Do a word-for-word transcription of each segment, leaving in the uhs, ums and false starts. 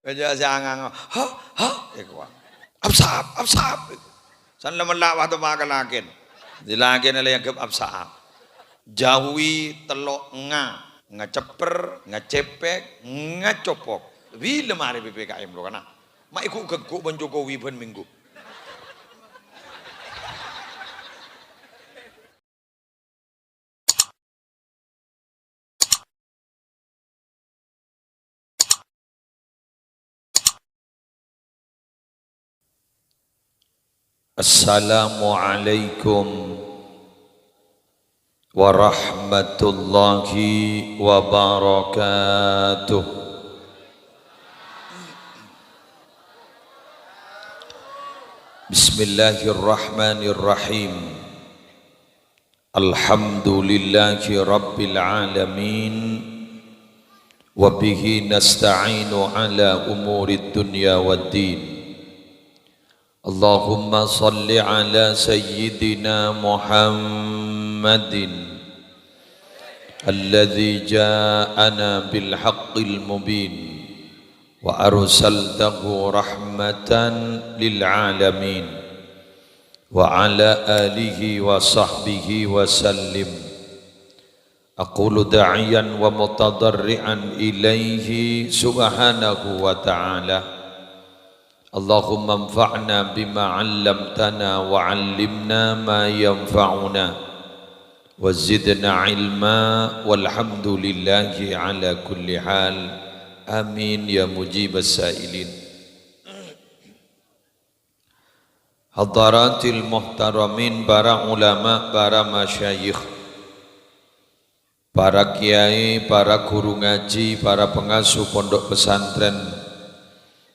Aja sè angang, "Hah? Hah?" Èkowa. "Apsap, apsap." San la mella' waktu makan lakin. Di lakin la èangghep apsap. Jauhi tello' nga, ngacepper, ngacepek, ngacopok. Bilâ marè P P K M lo kana? Ma' èghu-ghâgghu bân Jokowi bân minggu. Assalamualaikum warahmatullahi wabarakatuh. Bismillahirrahmanirrahim. Alhamdulillahi rabbil alamin. Wa bihi nasta'inu ala umurid dunya waddin. Allahumma salli ala sayyidina Muhammadin alladzi ja'ana bil haqqil mubin wa arsaltahu rahmatan lil alamin wa ala alihi wa sahbihi wa sallim. Aqulu da'iyan wa mutadarri'an ilaihi subhanahu wa ta'ala. Allahumma anfa'na bima 'allamtana wa 'allimna ma yanfa'una wa zidna ilma, walhamdulillahi ala kulli hal. Amin ya mujibas sa'ilin. Hadaratil muhtaramin, para ulama, para masyayikh, para kiai, para guru ngaji, para pengasuh pondok pesantren,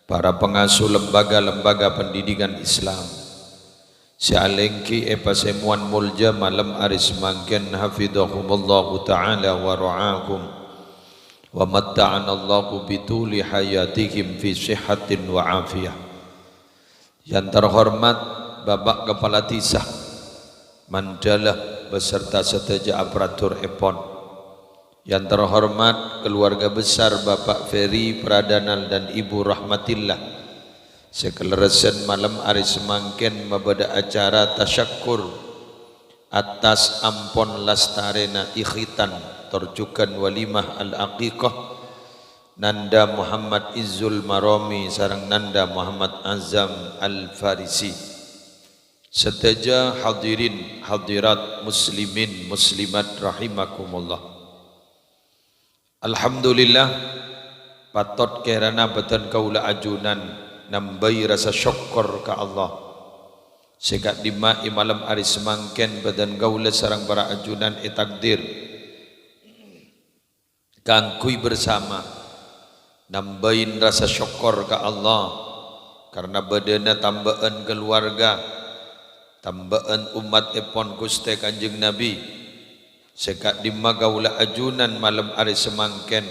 para pengasuh lembaga-lembaga pendidikan Islam sè alèngghi è pasemowan molja malem arè samangkèn, hafidhahumullahu ta'ala wa ra'ahum, wa matta'anallahu bituli hayatihim fi sihhatin wa afiyah. Yang terhormat Bapak Kepala Desa Mandala beserta sadhâjâ aparatur èpon. Yang terhormat keluarga besar Bapak Ferry Pradanal dan Ibu Rahmatillah, sè kalerressan malem arè samangkèn mabâdâ acara tasyakkur atas ampon lastarèna ikhitan tor jhughân walimah al-aqiqah Nanda Muhammad Izzul Maromi sareng Nanda Muhammad Azam Al-Farisi. Sadhâjâ hadirin hadirat muslimin muslimat rahimakumullah. Alhamdulillah, patot kèrana bâdân kaulâ ajunan nambâi rasa sokkor ka Allah. Sè ka'dimma è malem arè samangkèn bâdân kaulâ sareng para ajunan ètakdir kaangghuy bersama nambâi rasa sokkor ka Allah karna bâdâna tambâ'ân kaluwarga, tambâ'ân ommat èpon Ghustè Kanjeng Nabi. Sè ka'dimma kaulâ ajunan malem arè samangkèn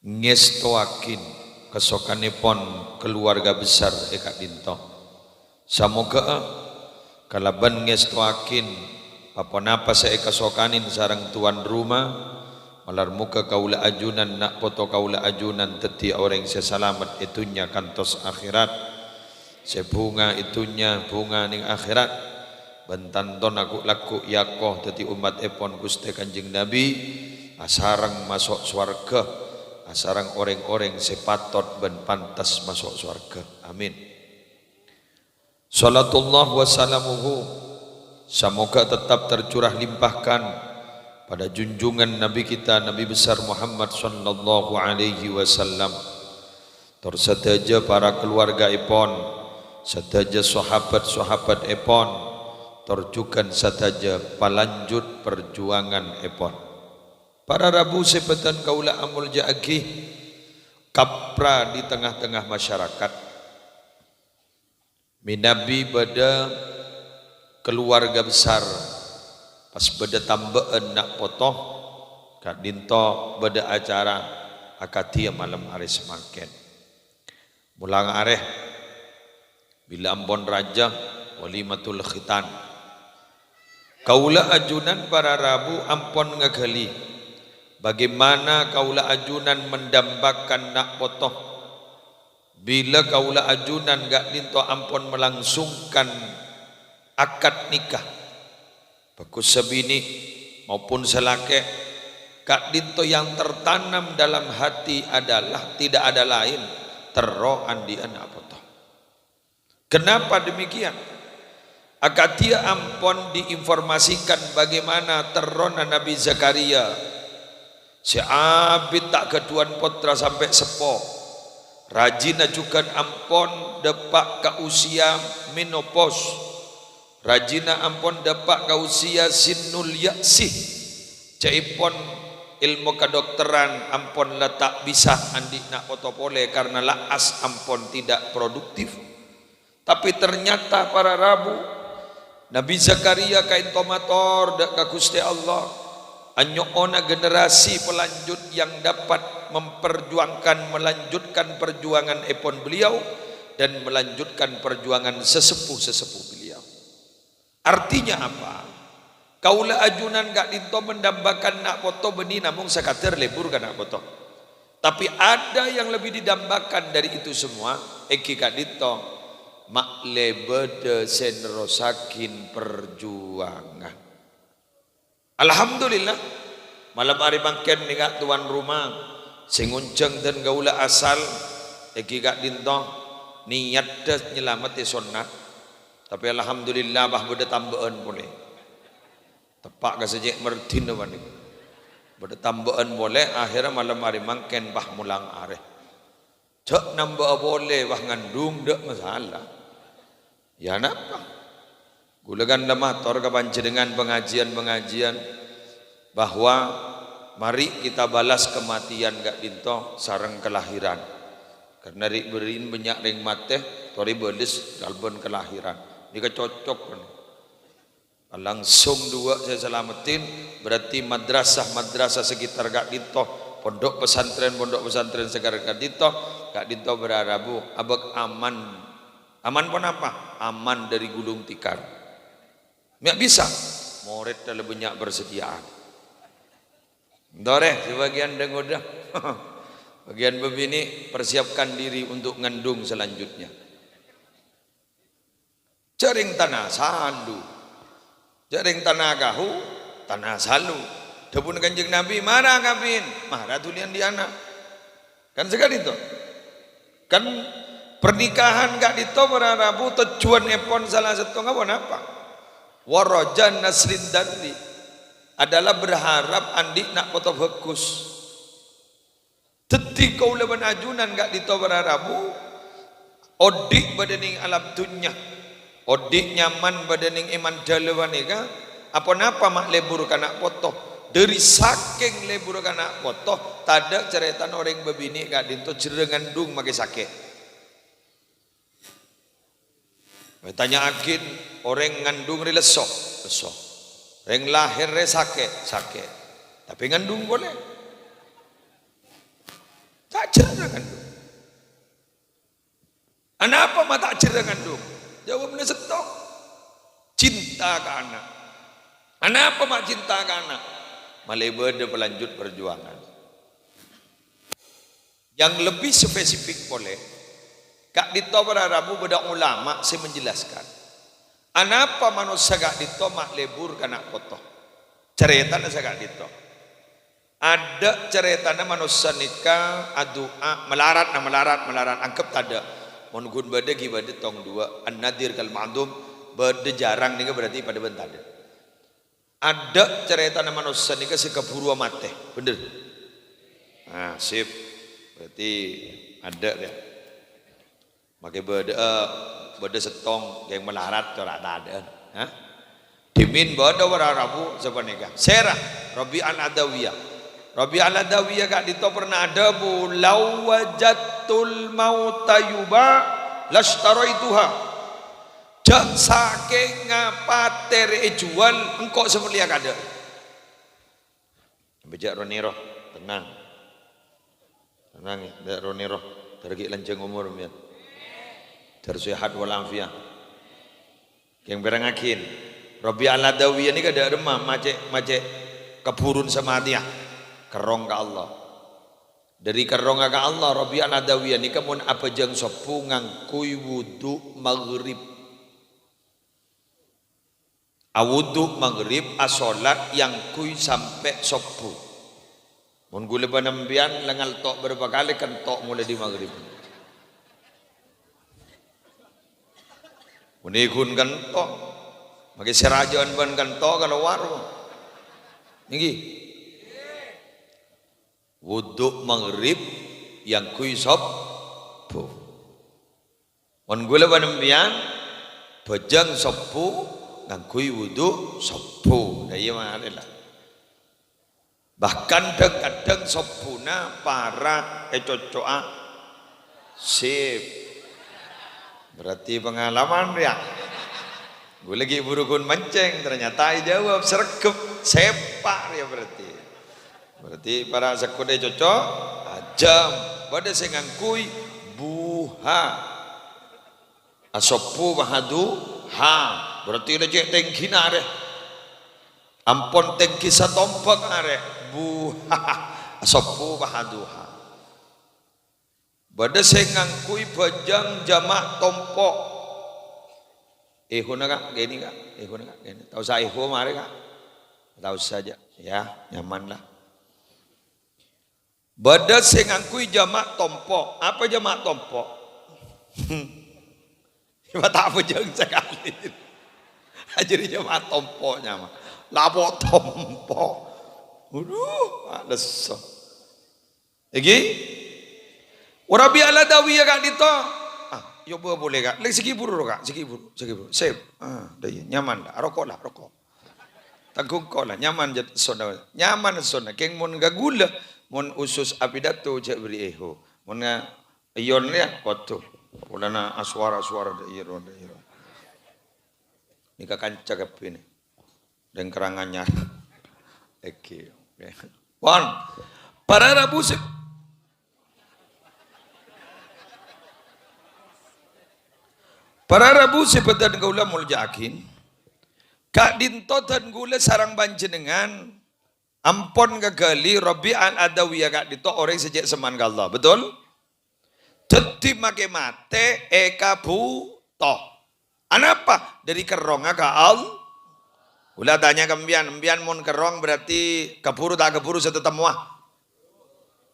ngèstowaghin kasokanèpon kaluwarga besar è ka'dinto. Samoghâ'â kalabân ngèstowaghin pa-ponapa sè èkasokanin sareng towan roma, malar moghâ kaulâ ajunan, na' poto kaulâ ajunan dhâddhiyâ orèng sè salamet è dhunnya kantos akhèrat. Sè bhunga è dhunnya, bhunga neng akhèrat. Bân tantona ghu'-lagghu' èako dhâddhi ommat èpon Ghustè Kanjeng Nabi, asareng maso' sowarghâ, asareng orèng-orèng sè patot bân pantes maso' sowarghâ. Amin. Shalatullah wa salamuhu, samoga tetap tercurah limpahkan pada junjungan Nabi kita, Nabi besar Muhammad sallallahu alaihi wasallam. Tor sadhâjâ para kaluwargaèpon, sadhâjâ sahabat-sahabatèpon, tor jhughân sadhâjâ palanjut parjuwanganèpon. Para rabu sè bâdhân kaulâ amolja'aghi, kapra di tengah-tengah masyarakat. Mènabi bâdâ kaluwarga besar, pas bâdâ tambâ'ân na' poto, ka'dinto bâdâ acara akadhi malem arè samangkèn. Molang arè, bilâ ampon rajâ, walimatul khitan. Kaulâ ajunan para rabu ampon ngaghâli bagaimana kaulâ ajunan mendampakkan na' poto Bilâ kaulâ ajunan ka'dinto ampon malangsungkan akad nikah, bhâghus sè binè' maupun sè lakè', ka'dinto yang tertanam dalam hati adalah tidak ada lain, terro andi'â na' poto. Kenapa demikian? Akadiyâ ampon diinformasikan bagaimana terrona Nabi Zakaria sè abit ta' ghâdhuwân pottra sampè' seppo. Rajina jhughân ampon dâpa' ka usia menopause. Rajina ampon dâpa' ka usia sinnul ya'si. Ca'èpon èlmo kadokteran ampon la ta' bisa andi' na' poto polè karna la'as ampon tidak produktif. Tapè ternyata para rabu, Nabi Zakaria ka'dinto mator dâ' ka Ghustè Allah, anyo'ona generasi pelanjut yang dapat memperjuangkan, melanjutkan perjuangan èpon beliau dan melanjutkan perjuangan sesepuh-sesepuh beliau. Artinya apa? Kaulâ ajunan ka'dinto mendambakan na' poto bânnè namong sakadâr lebur ka na' poto. Tapi ada yang lebih didambakan dari itu semua, èngghi ka'dinto, ma' lè bâdâ sè nerrossaghi perjuangan. Alhamdulillah, malem arè mangkèn nèka tuan rumah sè ngonjhâng dân kaulâ asal èngghi ka'dinto niyaddhâ nyalamettè sonnat. Tapè alhamdulillah, bâh bâdâ tambâ'ân polè. Teppa' ka sè cè' merdin panèka. Bâdâ tambâ'ân polè, akhèrra malem arè mangkèn, bâh, molang arè. Jhâ' nambâ'â polè, bâh, ngandung, dâ' masalah. Ya, napa? Kaulâ kan la mator ka panjhennengngan pangajiân-pangajiân bahwa mari kita balas kematian ka'dinto sareng kelahiran. Karna rè'-bâri'na bânnya' rèng matè, torè bâles kalabân kelahiran. Nèka cocok, kan? Langsung duwâ' sè salameddhin, berarti madrasah-madrasah sekitar ka'dinto, pondok pesantren-pondok pesantren sekitar ka'dinto, ka'dinto bârâ' rabu, abâk aman. Aman ponapa? Aman dari gulung tikar. Mè' bisa, morèdda la bânnya' persediaan. Torè, sebagian dâ-ngodâ. Bagian bâbinè', persiapkan diri untuk ngandung selanjutnya. Jhâ' rèng tana salu. Jhâ' rèng tana kahu, tana salu. Dhâbuna Kanjeng Nabi, "Mara kabin, mara dhuli andi' ana'." Kan saka'dinto. Kan pernikahan ka'dinto para rabu tojjhuwânnèpon sala sèttongnga ponapa? Waraja naslin dzarri adalah berharap andi' na' poto bhâghus. Dhâddhi kaulâ bân ajunan ka'dinto para rabu, odi' bâdâ nèng alam dhunnya, odi' nyaman bâdâ nèng è mandhâlâ panèka, aponapa ma' lebur ka na' poto? Dhâri sakèng lebur ka na' poto, tadâ' carètana orèng bâbinè' ka'dinto jhârâng ngandung makè sakè'. Ètanya'aghi orèng ngandung rè lesso, lesso. Rèng lahèr rè sakè', sakè'. Tapè ngandung polè. Ta' jhârâng ngandung. Anapa ma' ta' jhârâng ngandung? Jâwâbbhâ sèttong. Cinta ka ana'. Anapa ma' cinta ka ana'? Malè bâdâ pelanjut perjuangan. Yang lebih spesifik polè, ka'dinto para rabu bâdâ ulama sè menjelaskan, anapa manossa ka'dinto ma' lebur ka na' poto. Carètana saka'dinto. Adâ' carètana manossa nèka adu'a, malarat, na, malarat, malarat, anggep tadâ'. Mon ghun bâdâ ghi' bâdâ tong duwâ', an-nadir kal ma'dum, bâdâ jhârâng nèka berarti padâ bân tadâ'. Adâ' carètana manossa nèka sè kabhuruwâ matè, bhender? Ah, sip. Berarti adâ' rèya. Makè bâdâ, eh, bâdâ sèttong ghun malarat cora' tadâ'ân. Hah? Dhimèn bâdâ para rabu sapanèka. Sèra, Rabi'ah Al-Adawiyah. Rabi'ah Al-Adawiyah ka'dinto pernah adhâbu, "Lau wajadtul mauta yuba, lashtaraituha." Jhâ' sakènga patè rè èjhuwâl, engko' sè mellèya kadâ'. Bâjâ ro-nèro, tenang. Tenang, ya, bâjâ ro-nèro. Dâr ghi' lanjhâng omor, mèyan. Dâr sehat wal afiat. Kèng pèrangngaghin. Rabi'ah Al-Adawiyah nèka dâ' remma, macè', macè' kabhurun samatèya. Kerrong ka Allah. Dhâri kerrongnga ka Allah, Rabi'ah Adawiyah nèka mon abhâjâng sobbhu ngangghuy wudhu maghrib. Awudhu maghrib, asolat èyangghuy sampè' sobbhu. Mon ghulâ bân empèyan la ngalto' bârâmpa kalè kento' molaè dhâri maghrib. Mon èghun kento', makè sè rajâ'ân bân kento' kalowar. Èngghi. Wudhu maghrib èyangghuy sobbhu. Mon ghulâ bân empèyan, bhâjâng sobbhu ngangghuy wudhu sobbhu. Lah iyâ marè la. Bahkan dhâng-kadhâng sobbhuna para' ècoco'a sip. Berarti pengalaman rèya. Ghulâ ghi' bhuru ghun mancèng, ternyata èjâwâb, sregep, sèpa' rèya berarti. Berarti para' sakonè' coco', ajâm. Bâdâ sè ngangghuy buha. Asobbhu ba'duha. Berarti la cè' tèngghina arè. Ampon tèngghi satombhâk arè. Buha. Asobbhu ba'duha. Bâdâ sè ngangghuy bhâjâng jama' tompo'. Èhona, Ka', ghâni, Ka'. Èhona, Ka', ghâni. Ta' osa èho marè, Ka'. Ta' osa jâ'. Ya, nyaman la. Bâdâ sè ngangghuy jama' tompo'. Apa jama' tompo'? Ma' ta' bhâjâng sakalè. Ajâriyâ jama' tompo' nyama. Lapo' tompo'. Aduh, ma' lesso. Èngghi? Ora bi' aladawiyah ka'dinto. Ah, coba polè, Ka'. Lè' sè ghi' buru, Ka'. Sè ghi' buru, sè ghi' buru. Sip. Ah, dâ' iyâ. Nyaman, Ka'. Aroko' la, aroko'. Tangghung ko' la. Nyaman jâ-, sonna. Nyaman sonna. Kèng mon ghâghulâ, mon usus apidato jâ' bâri' èho. Mon nga-, iyon rèya, waduh. Polana aswara-aswara dâ' iyâ ro, dâ' iyâ ro. Nèka kanca kabbhi nè. Rèng Karanganyar. Èngghi. Pon. Para rabu sè, para rabu sè bâdhân kaulâ molja'aghi. Ka'dinto dhân kaulâ sareng panjhennengngan ampon ngaghâli Rabi'ah Adawiyah ka'dinto orèng sè cè' sèman ka Allah. Betul? Dhâddhi makè matè èkabhuto. Anapa? Dâri kerrongnga ka Allah. Kaulâ atanya ka empèyan, empèyan mon kerrong berarti kabhuru ta' kabhuru sè tatemmowa?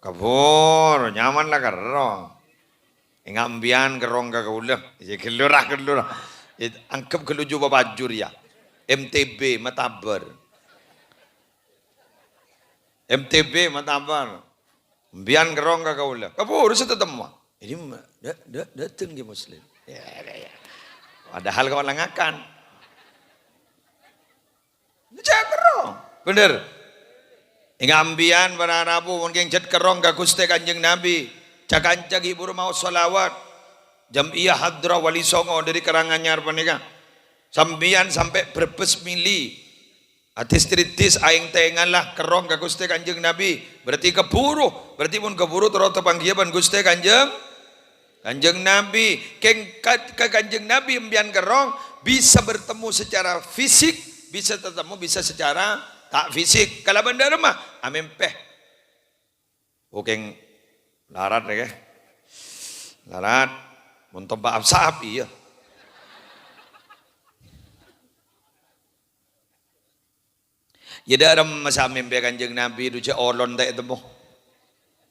Kabhuru, nyaman la kerrong. Enga' empèyan kerrong ka kaulâ. Iyâ, ghâllu ra, ghâllu ra. It-, angghep ghâllu jhubâ pajur, ya. M T B, matabâr. M T B, matabâr. Empèyan kerrong ka kaulâ. Kabhuru sè tatemmowa. Ini ma-, dâ-, dâ-, dâteng ghi Muslim. Ya, ya, ya. Padahal kaulâ ngakan. Cè' kerrong. Bhender. Enga' empèyan para rabu, mon kèng jhât kerrong ka Ghustè Kanjeng Nabi. Ca-kanca ghi' buru maos shalawat. Jam'iyah Hadrah Wali Songo dâri Karanganyar panèka. Sampèyan sampè' Brebes mèlè. Adis-tridis aèng-tèngalla kerrong ka Ghustè Kanjeng Nabi. Berarti kabhuru. Berarti mon kabhuru terro tapanggiyâ bân Ghustè Kanjeng, Kanjeng Nabi. Kèng ka, ka Kanjeng Nabi empèyan kerrong bisa bertemu secara fisik, bisa tatemmo bisa secara ta' fisik. Kalabân dâremma, amèmpè. Bhukèng larat, ya, Kè? Larat. Mon tompa' apsa'ap, iyâ. Iyâ, dâremma sè amèmpè Kanjeng Nabi, dhu jhâ' olon ta' ètemmo.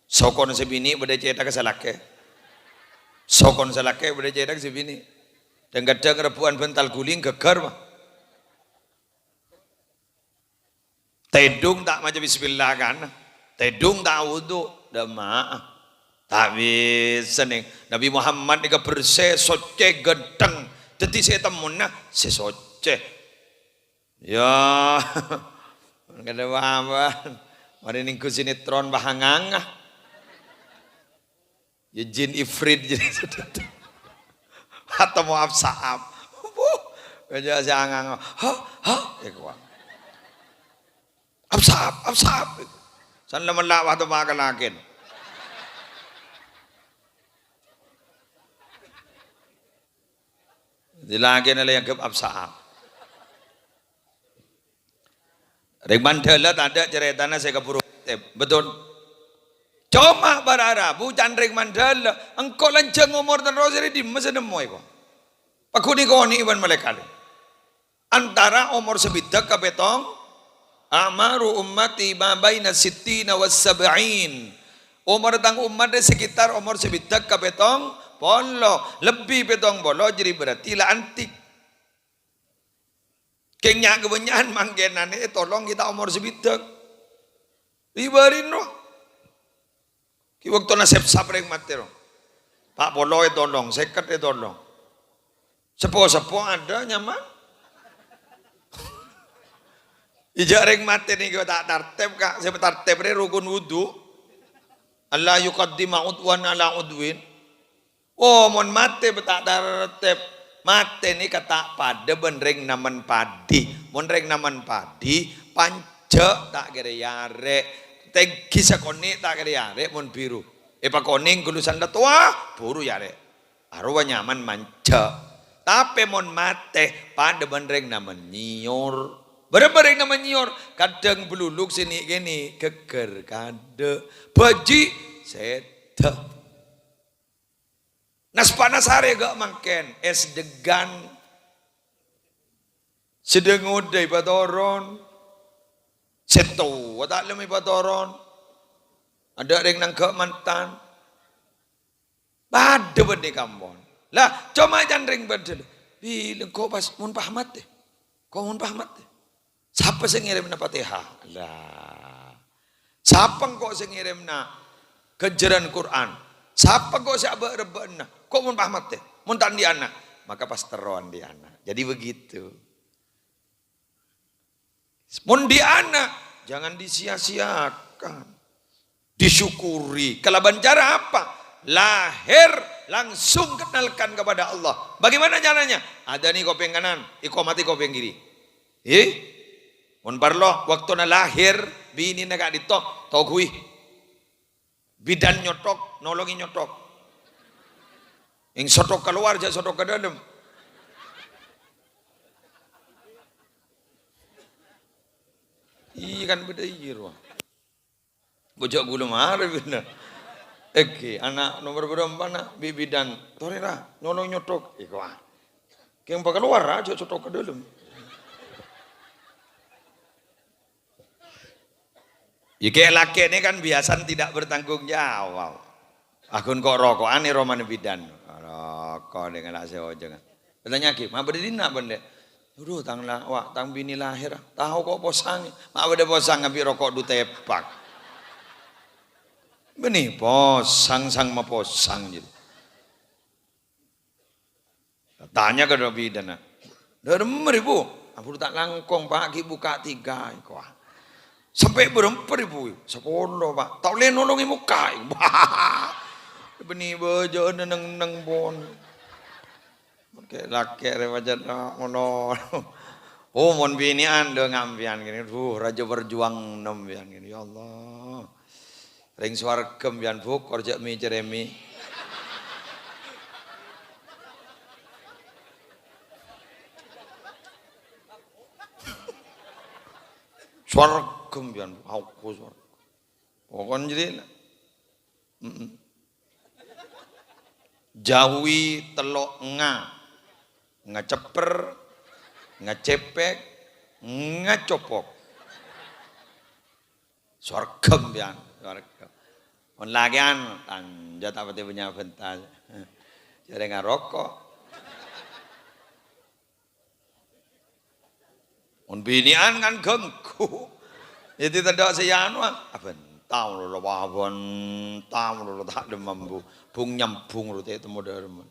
Sokon sè binè' bâdâ cèthagghâ sè lakè'. Sokon sè lakè' bâdâ cèthagghâ sè binè'. Dhâng-kadhâng rebbhu'ân bhântal ghuling ghâgghâr, ma. Tèdung ta' maca bismillah, kan? Tèdung ta' wudu, dâ' emma'a. Ta' bisa, nèng. Nabi Muhammad nèka bersè, soccè, ghântheng. Dhâddhi sè ètemmona sè soccè. Ya, kadhâ' apa? Marè nèngghu sinetron bahanganga. Ya, jin ifrit jin. Atau mau apsa'ap. Wuh, aja sè anganga. Hah? Hah? Ya, kuwi. Apsa'ap, apsa'ap. San la mella' waktu makan lakin. Di lakin la èangghep apsa'ap. Rèng Mandala tadâ' carètana sè kabhuru. Betul. Coma para rabu can rèng mandhâlâ, engko' lanjhâng omor terros rè dimma sè nemmoè ko'? Paghun èkonè'è bân malaèkat. Antara omor sabidhâk ka pèttong, "A'maru ummati ma baina sittina was sab'in." Omor tang ommat rè sekitar omor sabidhâk ka pèttong polo, lebbi pèttong polo jârèya berarti la antik. Kèng nya' kabânnya'an mangkènan è tolong kita omor sabidhâk. Ribârin rowa. Ghi' bâktona sèp-sap rèng matè rowa. Pa' polo ètolong, sèket ètolong. Seppo-seppo adâ nyaman. Ijâ' rèng matè nèko ta' tartèb, Ka'. Sè tartèb rè rukun wudu. Alla yuqaddima udwan ala udwin. Oh, mon matè ta' tartèb, matè nèka ta' padâ bân rèng namen padi. Mon rèng namen padi, panjhâ' ta' kèra èarè', tèngghi sakonè' ta' kèra èarè' mon biru. Èpakonèng ghâllu sanda towa, buru èarè'. Arowa nyaman manjhâ'. Tapè mon matè, padâ bân rèng namen nyèyor. Bârâmma rèng namen nyèyor? Kadhâng baluluk sè nè'-kènè', ghâgghâr kadâ', bhâji' sèdhâ. Nas-panas arè ghâ' mangkèn, ès deggan. Sè dâ-ngodâ èpatoron. Sè towa ta' lem èpatoron. Adâ' rèng nangghâ' mantan. Padâ bânnè kampon. Lah, coma can rèng padâ. Bilâ engko' pas mon pas matè. Engko' mon pas matè. Sapa sè ngèrèmana Fatihah? Lah. Sapa engko' sè ngèrèmana ghânjhârân Qur'an? Sapa engko' sè abâ'-rebbâ'ânna? Engko' mon pas matè, mon ta' andi' ana', maka pas terro andi' ana'. Jadi begitu. Mon andi' ana', jangan disia-siakan. Disyukuri. Kalabân cara apa? Lahir langsung kenalkan kepada Allah. Bagaimana caranya? Adhâni kopèng kanan, iqamati kopèng kiri. Eh? Mon parlo, bâktona lahir, binèna ka'dinto, toguwi. Bidan nyothok, nolongè nyothok. Ing sothok kalowar, jhâ' sothok ka dâlem. Iyâ kan bâdâ iyâ rowa. Bojhuk ghulâ marè bhender. Èngghi, ana' nomer bârâmpa, na'? Bi' bidan. Torè, ra, nyolong nyothok. Iko, ah. Kèng pakalowar, ra, jhâ' sothok ka dâlem. Iyâ, kè-, lakè' nè kan biasan tidak bertanggung jawab. Aghun ko' roko'an è romana bidan. Roko' nè ngala' sè ojhângan. Ètanya'aghi, "Ma' bâdâ dinna', Bân, Lè'?" "Aduh, tang la-, wa', tang binè lahir, ah. Tao ko' posang. Ma' bâdâ posang ngabi' roko' du tèpak." Bânnè posang, sang maposang, jârèya. Tanya ka bidanna, "Dâ'remma, Ibu?" "Ampon ta' langkong, Pa', ghi' bukka' tiga." Wah. "Sampè' bârâmpa, Ibu?" "Sapolo, Pa'." "Ta' ollè nolongè mokka'." Bânnè bâjâna neng-neng pon. Kè-, lakè' rè pajhât ngono. Oh, mon binè'an dâ' ngampèyan kènè. Duh, rajâ berjuang nem biyan kènè. Ya Allah. Rèng sowarghâ biyan bukor jhâ' mè-, cerèmè. Sowarghâ biyan, aku sowarghâ. Pokokna jârèya. Mm-mm. Jauhi tello' nga. Ngacepper, ngacepek, ngacopok. Sowarghâ biyan, sowarghâ. Mon lakè'an, tanja ta' patè bânnya' bhânta. Jârèya ngaroko'. Mon binè'an kan ganggu. Yâ, ditendhâk sè anu, ah. Abhânta lolo, abhânta lolo, ta' dâ' mambu. Bung-nyambung ro tè' temmo dâ'remma.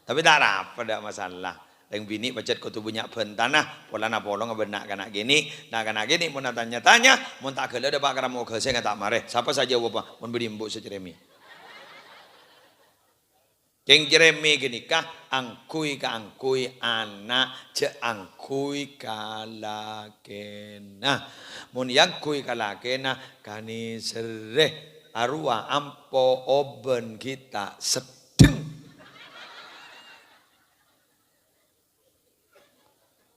Tapè ta' arapa, ta' masalah. Rèng binè' pajhât kodhu bânnya' bhântana, polana polong bân na'-kana' kènè'. Na'-kana' kènè' mon atanya-tanya, mon ta' ghellâ' dâpa' ka ramo ghâsèngnga ta' marè. Sapa sè ajâwâbbhâ? Mon bâdâ embu' sè cerèmè. Kèng cerèmè ghânèka angghuy kaangghuy ana', jhâ' angghuy kalakèna. Mon èangghuy kalakèna, kanèserrè, arowa ampo obân ghi' ta' seddheng.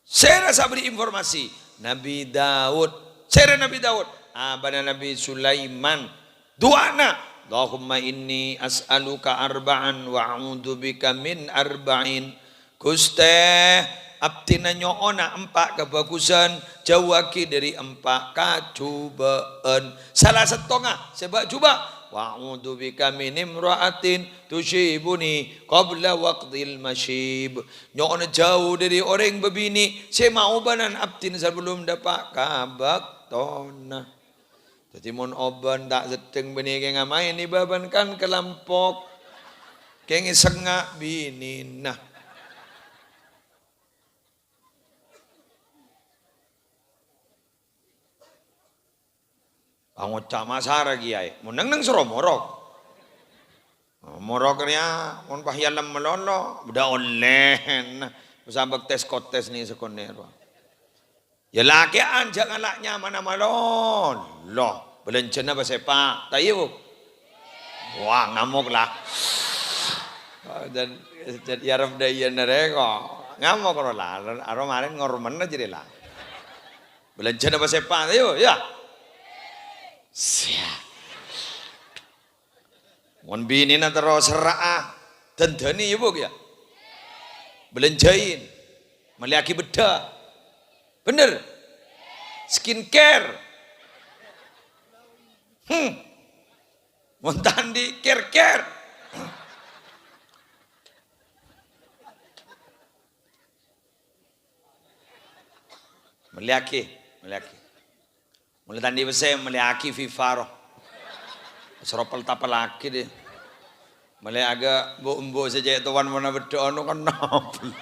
Sèra sè aberri' informasi? Nabbhi Daud. Sèra Nabbhi Daud? Abana Nabbhi Sulaiman. Du'ana Allahumma inni as'aluka arba'an wa a'udzubika min arba'in. Ghustè, abdhina nyo'ona empa' kabhâghusân, jhâuwâghi dhâri empa' kajhubâ'ân. Sala sèttonga sè bâ'-jhubâ', wa a'udzubika min imra'atin tusyibuni qabla waqtil masyib. Nyo'ona jhâu dhâri orèng bâbinè' sè maobânan abdhina sabellunna dâpa' ka bâktona. Dhâddhi mon obân ta' seddheng bânnè kè ngamaèn ibâbân kan kalampok. Kè ngèsengnga' binèna. Pangoca' masara kèyaè. Mon neng-neng soro morok. Morok rèya mon pas èyalem malolo, bâdâ ollèna. Sambek tes-kotes nè sakonè' rowa. Yâ lakè'an jhâ' ngala' nyamana malolo. Bâlânjhâna pasèpa', ta' iyâ, Bu? Wah, ngamok la. Dan, dan iyâ rep dâ' iyâ nèrè kok. Ngamok ro la. Aro marèn ngormèn jârèya la. Bâlânjhâna pasèpa', ta' iyâ, Bu? Yâ. Siap. Mon binèna terro serra'a, dândani, yâ, Bu, yâ? Bâlânjhâi. Mellèyaghi beddhâ. Bhender? Skincare. Hmm. Mon ta' andi' care-care. Mellèyaghi, mellèyaghi. Mula ta' andi' pèssè, mellèyaghi Viva ro. Soro pel-tapellaghi dhi. Mellèyaghâ bu'-embu' sè cè' towan mon beddhâ ono kan nobel.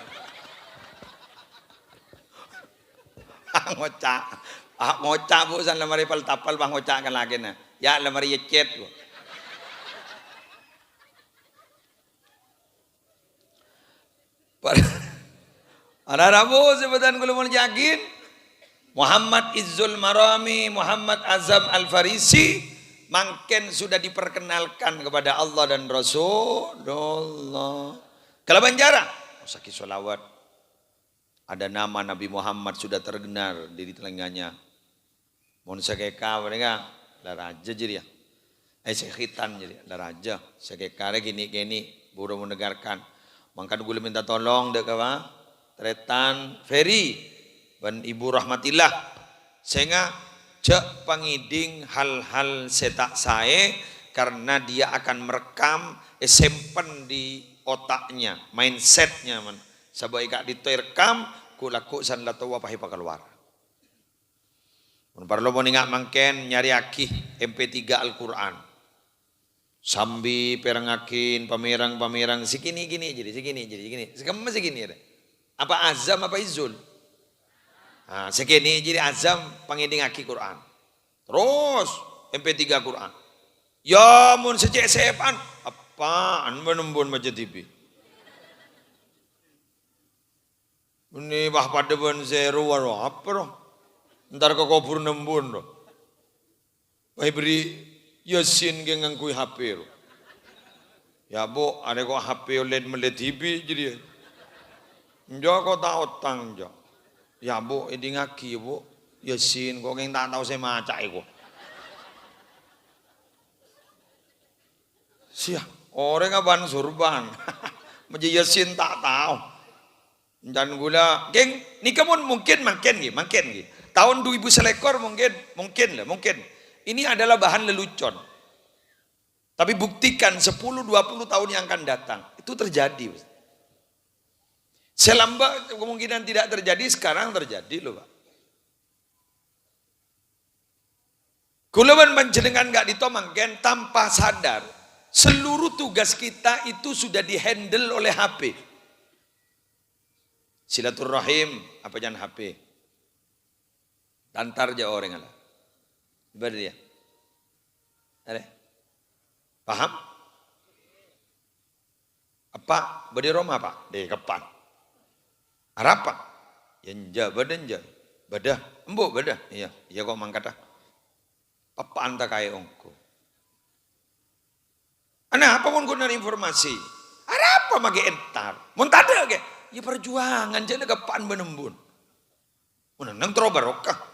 Ngoca', ah, ngoca', Bu, san la marè pel-tapel, pas ngoca' ka lakèna. Yâ, la marè ècèt, Bu. Para, para rabu sè bâdhân kaulâ molja'aghi, Muhammad Izzul Marami, Muhammad Azam Al-Farisi, mangkèn sudah diperkenalkan kepada Allah dan Rasulullah. Kalabân cara, maca shalawat. Ada nama Nabi Muhammad sudah terdengar di telinganya. Mon sakèka panèka, la rajâ jârèya. Eh, sè khitan jârèya, la rajâ. Sakèka rè kènè'-kènè' buru mendengarkan. Mangkana kaulâ mènta tolong dâ' ka, Pak, tarètan Ferry bân Ibu Rahmatillah. Sènga' jhâ' pangèdhing hal-hal sè ta' saè, karena dia akan merekam, èsèmpen di otaknya, mindsetnya, man. Sabâ' è ka'dinto èrekam, ghu'-lagghu' san la towa pas èpakalowar. Mon parlo mon ènga' mangkèn nyarèyaghi M P tiga Al-Qur'an. Sambi pèrengngaghi pamèreng-pamèreng sè kènè'-kènè' jârèya, sè kènè' jârèya, sè kènè'. Sè kemma sè kènè' rè. Apa Azam apa Izul? Ah, sè kènè' jârèya Azam pangèdhingngaghi Qur'an. Terros M P tiga Qur'an. Yâ, mon sè cè' sèpa'an, apaan bân embun maca T V? Mènè wah padâ bân sè rowa ro, apa ro? Entar ka kobhurânna embun ro. Wah, èberri' Yasin ghi ngangghuy H P ro. Yâ, Bu, arè ko' H P ollè mellè T V jârèya. Enjâ' ko' ta' otang, enjâ'. Yâ, Bu, èdhingngaghi, yâ, Bu. Yasin, ko' kèng ta' tao sè maca'è, ko'. Siya, orèng abân surban. Maca Yasin ta' tao. Can ghulâ, ghi, nèka mon mungkin mangkèn ghi, mangkèn ghi. Taon du èbu salèkor mungkin, mungkin la, mungkin. Ini adalah bahan lelucon. Tapi buktikan sepuluh, dua puluh tahun yang akan datang, itu terjadi. Sè lambâ' kemungkinan tidak terjadi, sekarang terjadi loh, Pak. Kaulâ bân panjhennengngan ka'dinto mangkèn tanpa sadar, seluruh tugas kita itu sudah di-handle oleh H P. Silaturrahim, apa can H P? Tantar jâ' orèng ala. Ibadah dia. Ada? Paham? Eppa', bâdâ è roma, Pak? Dâ' keppan. Arapa? Yâ, enjâ', bâdâ enjâ'. Bâdâ. Embu', bâdâ. Iyâ, iyâ, ko' mangkaddhâ. Eppa'an ta' kaè ongghu. Anapa mon ghunan informasi? Arapa maghi entar? Mon tadâ', ghi? Yâ, parjuwângan, jâ' nèka eppa'an bân embun. Mon neng terro barokah.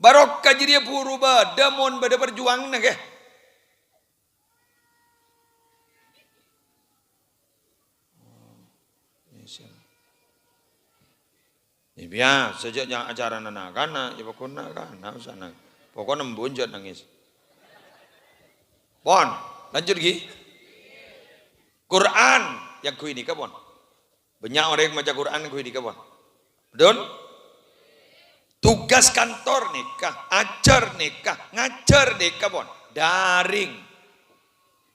Barokah jârèya buru bâdâ mon bâdâ parjuwânganna, ghi. Ya, biyasa jhâ' nya-, acarana na'-kana', ya, pokok na'-kana', usah nangès. Pokokna embu' jhâ' nangès. Pon, lanjut, ghi. Qur'an, yang ghu ini, pon. Bânnya' orèng maca Qur'an, ghu ini, pon. Betul? Tugas kantor nèka, ajhâr nèka, ngajhâr nèka, pon. Daring.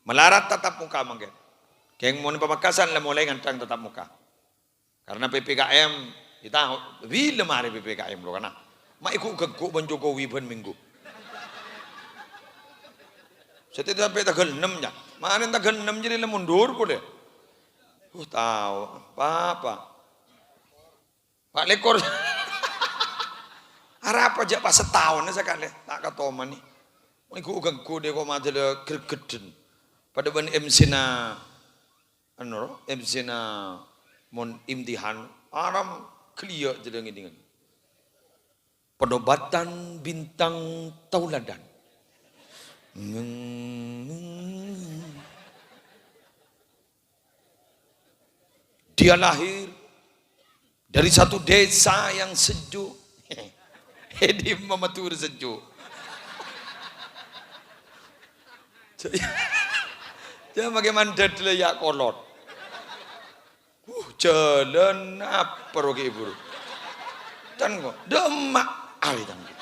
Malarat tatap muka mangkèn. Kèng mon Pamekasan la molaè ngandhâng tatap muka. Karena P P K M, kita bilâ marè P P K M lo kana. Ma' èghu-ghâgghu bân Jokowi bân minggu. Sè sampè' tangghâl ennem, ya. Marèn tangghâl ennem jârèya la mundur polè. Uh, tao, apa-apa. Pa' lèkor. Arapa jhâ' pas sataon sakalè, ta' katomanè. Èghu-ghâgghu dâ' ko' madâlâ gregeddhân. Padâ bân M C-na, anu, M C-na mon imtihan, aram ghâliyâ' jârèya ngèdingan. Penobatan bintang tauladan. Dia lahir dari satu desa yang sejuk. Ini mamatur sejuk. Jhâ' makè mandhât la ya' kolot. Uh, jhâlân apa rogi ibu? Can ko, dâ' emma' arè can ko.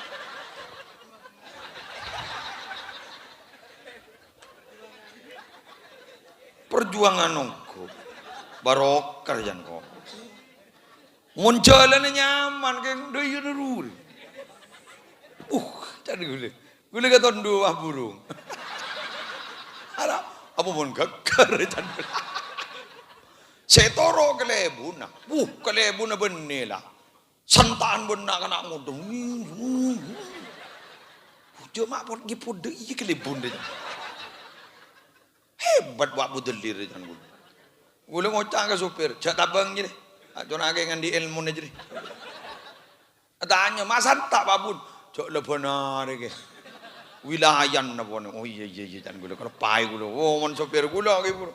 Perjuangan ongghu. Barokah can ko. Mon jhâlânna nyaman, kèng dâ' iyâ ruri. Uh, can ghulâ. Ghulâ katon duwâ burung. Ala, apa mon ghâggâr, can ghulâ. Sè toro' kalèbunna. Wuh, kalèbunna bânnè la. Santa'an bân na'-kana' ngodâ. Jhâ' ma' pod-, ghi' poddhâ iyâ kalèbun rè. Hebat, Wa' Budhellir, can ghulâ. Ghulâ ngoca' ka sopir, "Jhâ' tabâng jârèya. Acona'aghi ngandhi' èlmona jârèya." Atanya, "Ma' santa', Pa' Bun?" "Jhâ' la bân arè, Kè. Wilayanna pon." "Oh, iyâ, iyâ, iyâ," can ghulâ. Kèng paè ghulâ. "Oh, mon sopir ghulâ, Kè, buru."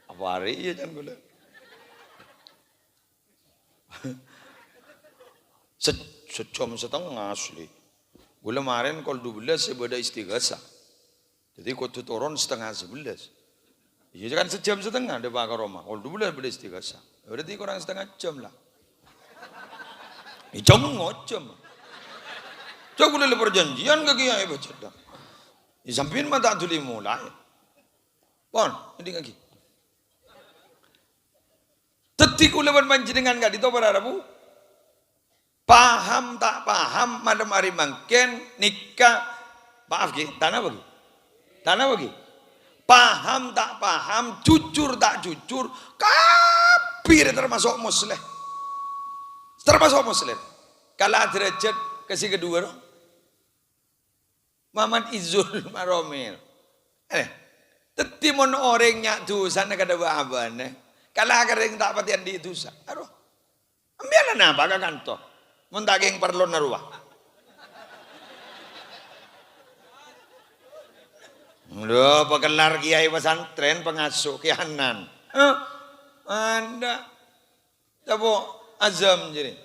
Apa arè iyâ, can ghulâ. Se-, sejjhâm satengnga asli. Ghulâ marèn kol dubellâs sè bâdâ istighasa. Dhâddhi kodhu toron satengnga sabellâs. Iyâ kan sejjhâm satengnga dâpa' ka roma. Kol dubellâs bâdâ istighasa. Berarti korang satengnga jam la. Iyâ, jam ngojam. Jhâ' ghulâ la parjhânjhiyân ka kiyaè bâjâdhâ. Iyâ, sampèyan ma' ta' dhuli molaè. Pon, èdingngaghi. Dhâddhi ghulâ bân panjhennengngan ka'dinto para rabu. Paham ta' paham, malem arè mangkèn nèka, maaf ghi, ta' napa ghi? Ta' napa ghi? Paham ta' paham, jujur ta' jujur, kabbhi rè tamaso' Muslim. Tamaso' Muslim. Kala derajat ka sè kaduwâ, ro? Mamat Izul Maromil. Eh, dhâddhi mon orèng nya' dhusana kadhâ' bâ-abâna, kala ka rèng ta' patè andi' dhusa. Aro. Empèyan napa ka kanto? Mon ta' kèng parlona rowa. Lho, pakellar kiyaè pesantren, pengasuh, kiyanan. Hah? Anda. Sapa? Azam jârèya.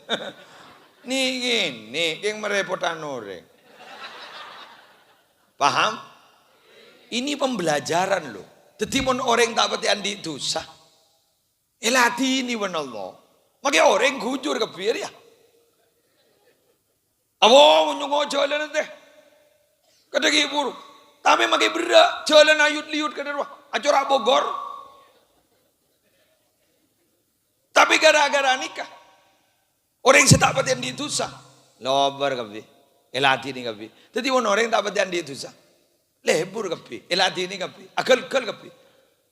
Nè'-kènè' kèng marèpotan orèng. Paham? Ini pembelajaran, loh. Dhâddhi, mon orèng ta' patè andi' dhusa, èladhinè bân Allah. Makè orèng ghujur kabbhi, ya. Awo, nyongngo' jhâlânna tè. Kadhâ' ghi' buru. Tapè makè berrâ', jhâlân ayut-liyut kadhâ' rowa. Acora' Bogor. Tapè ghârâ-ghârâ nèka, orèng sè ta' patè andi' dhusa, lobâr kabbhi, èladhinè kabbhi. Dhâddhi, mon orèng ta' patè andi' dhusa, lebur kabbhi, èladhinè kabbhi, aghâl-ghâl kabbhi.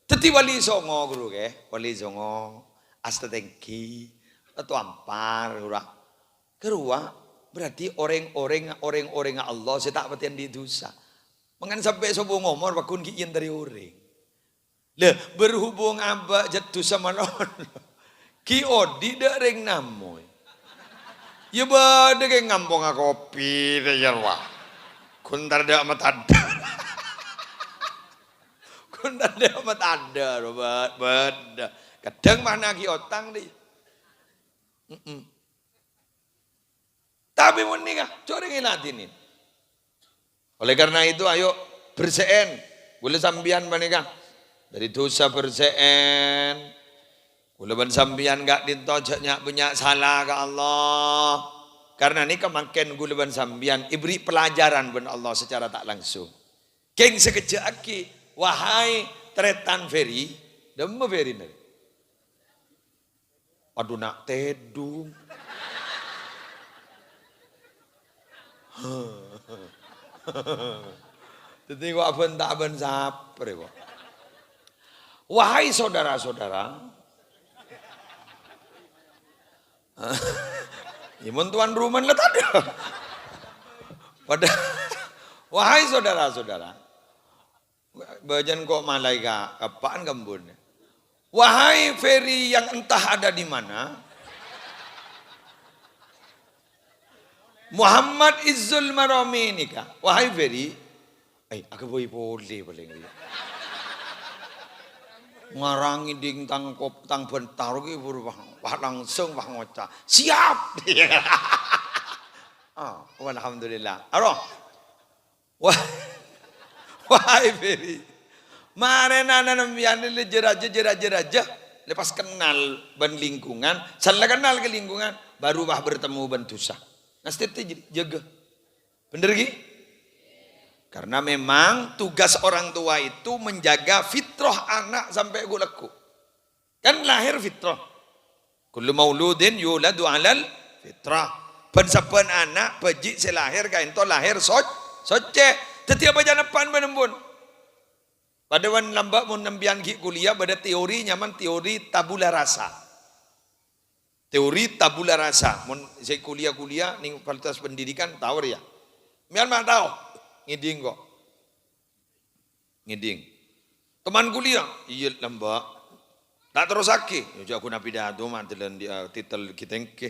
Dhâddhi, Wali Songo, ghuru, kè, Wali Songo, Astetenggi, Bâto Ampar, ghuru. Ghâruwa, berarti orèng-orèng, orèng-orèngnga Allah sè ta' patè andi' dhusa. Mangkana sampè' sobung omor, pagghun ghi' èyentarè orèng. Lah, berhubung abâ' jhât dhusa malolo, ghi' odi' dâ' rèng namoy. Iyâ bâdâ kè ngamponga kopi, tè, iyâ, rowa. Ghun tadâ' matadâ'. Tandhâ ma' tandhâ, bâ-, bâdâ. Kadhâng ma'na ghi' otang, dhi. Mm-mm. Tapè mon nèka, jhâ' rèng èladhinè. Oleh karena itu, ayo bersè'èn. Kaulâ sampèyan panèka dâri dhusa bersè'èn. Kaulâ bân sampèyan ka'dinto jhâ' nya'-bânnya' sala ka Allah. Karena nèka mangkèn kaulâ bân sampèyan èberri' pelajaran bân Allah secara tak langsung. Kèng sakejjhâ' aghi', wahai tarètan Ferry, dimma Ferry nèka? Adhu, na' tèdung. Dhâddhi kok abân-tabân saprè, kok. Wahai saudara-saudara. Yâ, mon tuan rumah la tadâ'. Padâ, wahai saudara-saudara. Bâjâna kok malaè ka, kapan kembun. Wahai Ferry yang entah ada di mana. Muhammad Izzul Maromi nèka. Wahai Ferry. Eh, aghâbây polè palèng. Ngarang ngèdhing tang kop-, tang bântar ghi' buru, wah, wah, langsung, wah, ngoca', "Siap!" Ah, alhamdulillah. Aro. Wah, wahai Ferry. Marèna sampèyan lè jâ-rajâ, jâ-rajâ, jâ-rajâ. Lepas kenal bân lingkungan, sella kenal ka lingkungan, baru wah bertemu bân dhusa. Nah, step jâ-, jâgâ. Bhender, ghi? Karena memang tugas orang tua itu menjaga fitrah anak sampai ghu-lagghu. Kan lahir fitrah. "Kullu mauludin yuladu 'alal fitrah." Bân-sabbhân ana' bhâji' sè lahir kaènto lahir soc-, soccè. Dhâddhi apa jhâ' neppa'an bân embun? Padâ bân lambâ' mon sampèyan ghi' kuliah bâdâ teori nyamana teori tabula rasa. Teori tabula rasa. Mon sè kuliah-kuliah nèng Fakultas Pendidikan tao rèya. Sampèyan ma' tao? Ngèdhing kok. Ngèdhing. Teman kuliah? Iyâ, lambâ'. Ta' terrossaghi. Yâ, jhâ' ghuna pidato, ma' dâlân di, ah, titel ghi' tèngghi.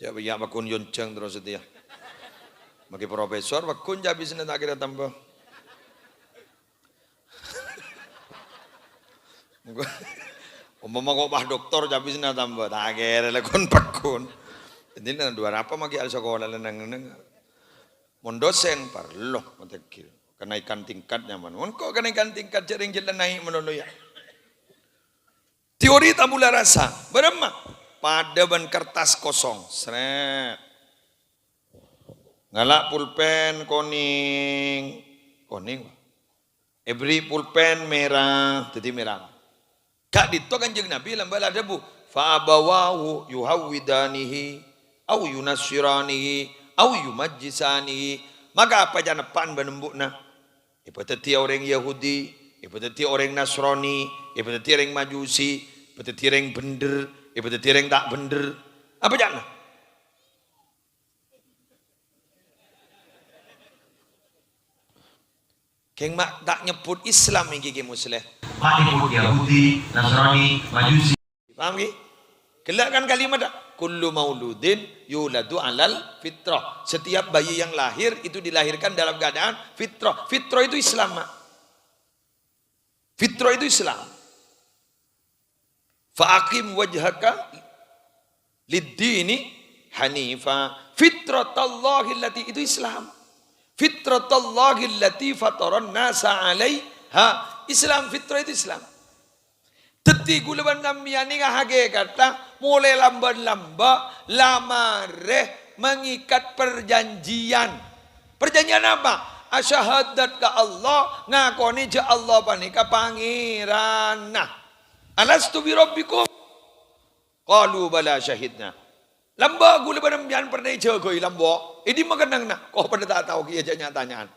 Jhâ' iyâ, pagghun yonjhâng terros satèya. Maghi profesor, pagghun jhâ' abisna ta' kèra tamba. Umpama kok pas doktor, jhâ' abisna tamba. Ta' kèra la ghun pagghun. Dhâddhi, na, dua rapa maghi al sakola neng-neng. Mon dosen, parlo matèghi. Kenaikan tingkat nyamana. Mon kok kenaikan tingkat, jhâ' rèng jhâlân naè' malolo, yâ. Teori tabula rasa. Bârâmma? Padâ bân kertas kosong. Srèt. Ngala' pulpen konèng. Konèng, Pak. Èberri' pulpen mèra, dhâddhi mèra. Ka'dinto Kanjeng Nabi lambâ' la adhâbu, "Fa abawahu yuhawwidanihi, au yunassiranihi, au yumajjisanihi." Maka apa jhâ' neppa'an bân embu'na? Èpadhâddhiyâ orèng Yahudi, èpadhâddhiyâ orèng Nasrani, èpadhâddhiyâ orèng Majusi, èpadhâddhiyâ orèng bhender, èpadhâddhiyâ orèng ta' bhender. Apa ca'na? Kèng ma' ta' nyebbhut Islam ènggi, Kè Musleh. Ma' nyebbhut Yahudi, Nasrani, Majusi. Paham, ghi? Ghellâ' kan kalimatta? "Kullu mauludin yuladu 'alal fitrah." Setiap bayi yang lahir itu dilahirkan dalam keadaan fitrah. Fitrah itu Islam, Mak. Fitrah itu Islam. "Fa aqim wajhaka lid-dini hanifa." Fitratallahi allati, itu Islam. "Fitratallahi allati fataran nasa 'alaiha." Islam, fitrah itu Islam. Dhâddhi, ghulâ bân sampèyan nèka hakèkatta molaè lambâ'-lambâ' la marè mengikat perjanjian. Perjanjian apa? Asyahadat ka Allah, ngakonè jhâ' Allah panèka Pangèranna. "Alastu bi rabbikum?" Qalu, "Bala, syahidna." Lambâ' ghulâ bân sampèyan pernah èjâgâi lambâ'. È dimma kennengnganna? Kok padâ ta' tao kèya jhâ' nya-tanya'an.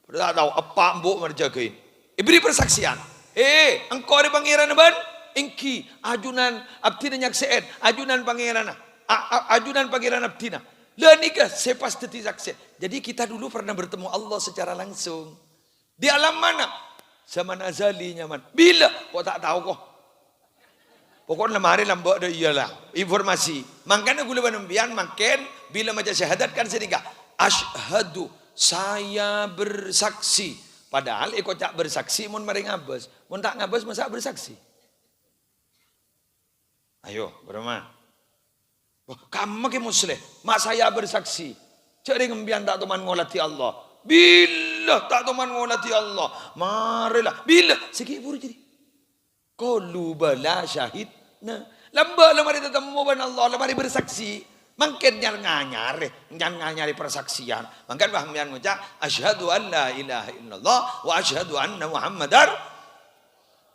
Padâ ta' tao, eppa' embu' marè jâgâi. Èberri' persaksian. "He, engko' rè Pangèranna bâ'na?" "Ènggi, ajunan abdhina nyaksè'è, ajunan Pangèranna. A-, a-, ajunan Pangèran abdhina." La nèka sè pas dhâddhi saksè. Jadi kita dulu pernah bertemu Allah secara langsung. Di alam mana? Zaman azali nyamana. Bilâ? Kok ta' tao, kok. Pokokna marè lambâ' dâ' iyâ la. Informasi. Mangkana ghulâ bân sampèyan mangkèn bilâ maca syahadat kan sè nèka. "Asyhadu, saya bersaksi, Padahal èkoca' bersaksi mon marè ngabâs. Mon ta' ngabâs, masa' bersaksi? Ayo, bârâmma? Wah, kamma Kè Musleh. Ma' saya bersaksi. Jhâ' rèng empèyan ta' toman ngoladhi Allah. Bilâ ta' toman ngoladhi Allah? Marèla. Bilâ? Sè ghi' buru jârèya. Qalu bala syahidna. Lambâ' la marè tatemmo bân Allah, la marè bersaksi. Mangkèn nyar-nganyarè, nyar-nganyarè persaksian. Mangkèn bâ' empèyan ngoca', "Asyhadu an la ilaha illallah wa asyhadu anna Muhammadar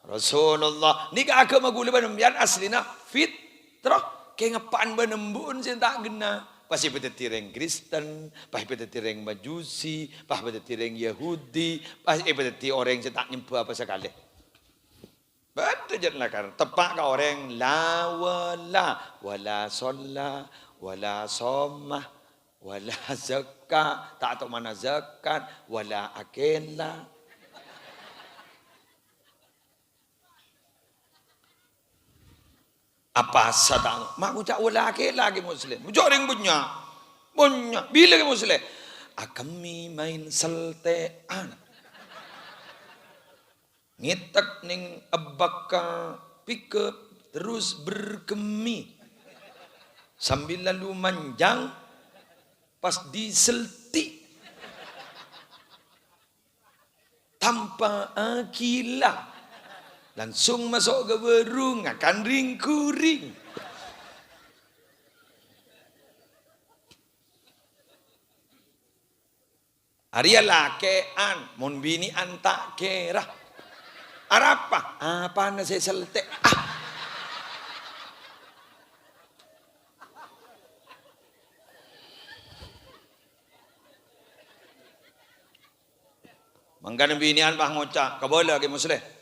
Rasulullah." Nèka aghâma ghulâ bân empèyan aslina fitrah. Kèng eppa'an bân embu'en sè ta' ghenna'. Pas èpadhâddhi rèng Kristen, pas èpadhâddhi rèng Majusi, pas èpadhâddhi rèng Yahudi, pas èpadhâddhi orèng sè ta' nyembhâ apa sakalè. Bâdâ jhât lakar. Teppa' ka orèng la wala, wala sholla, wala shoma, wala zakka, ta' tomana zakat, wala akela. Apa sata ma' ngoca' wala akela Kè Musleh. Jhâ' rèng bânnya'. Bânnya'. Bilâ Kè Musleh? Akemmè maèn selte'an. Ngètèk neng ebbakka pickup, terus berkemih. Sambil lalu manjang, pas diselti'. Tanpa akila. Langsung maso' ka warung, ngakan ring-kuring. Arèya lakè'an, mon binè'an ta' kèra. Arapa? Apana sè selte'an? Mangkana binè'an pas ngoca', "Kabâlâ Kè Musleh.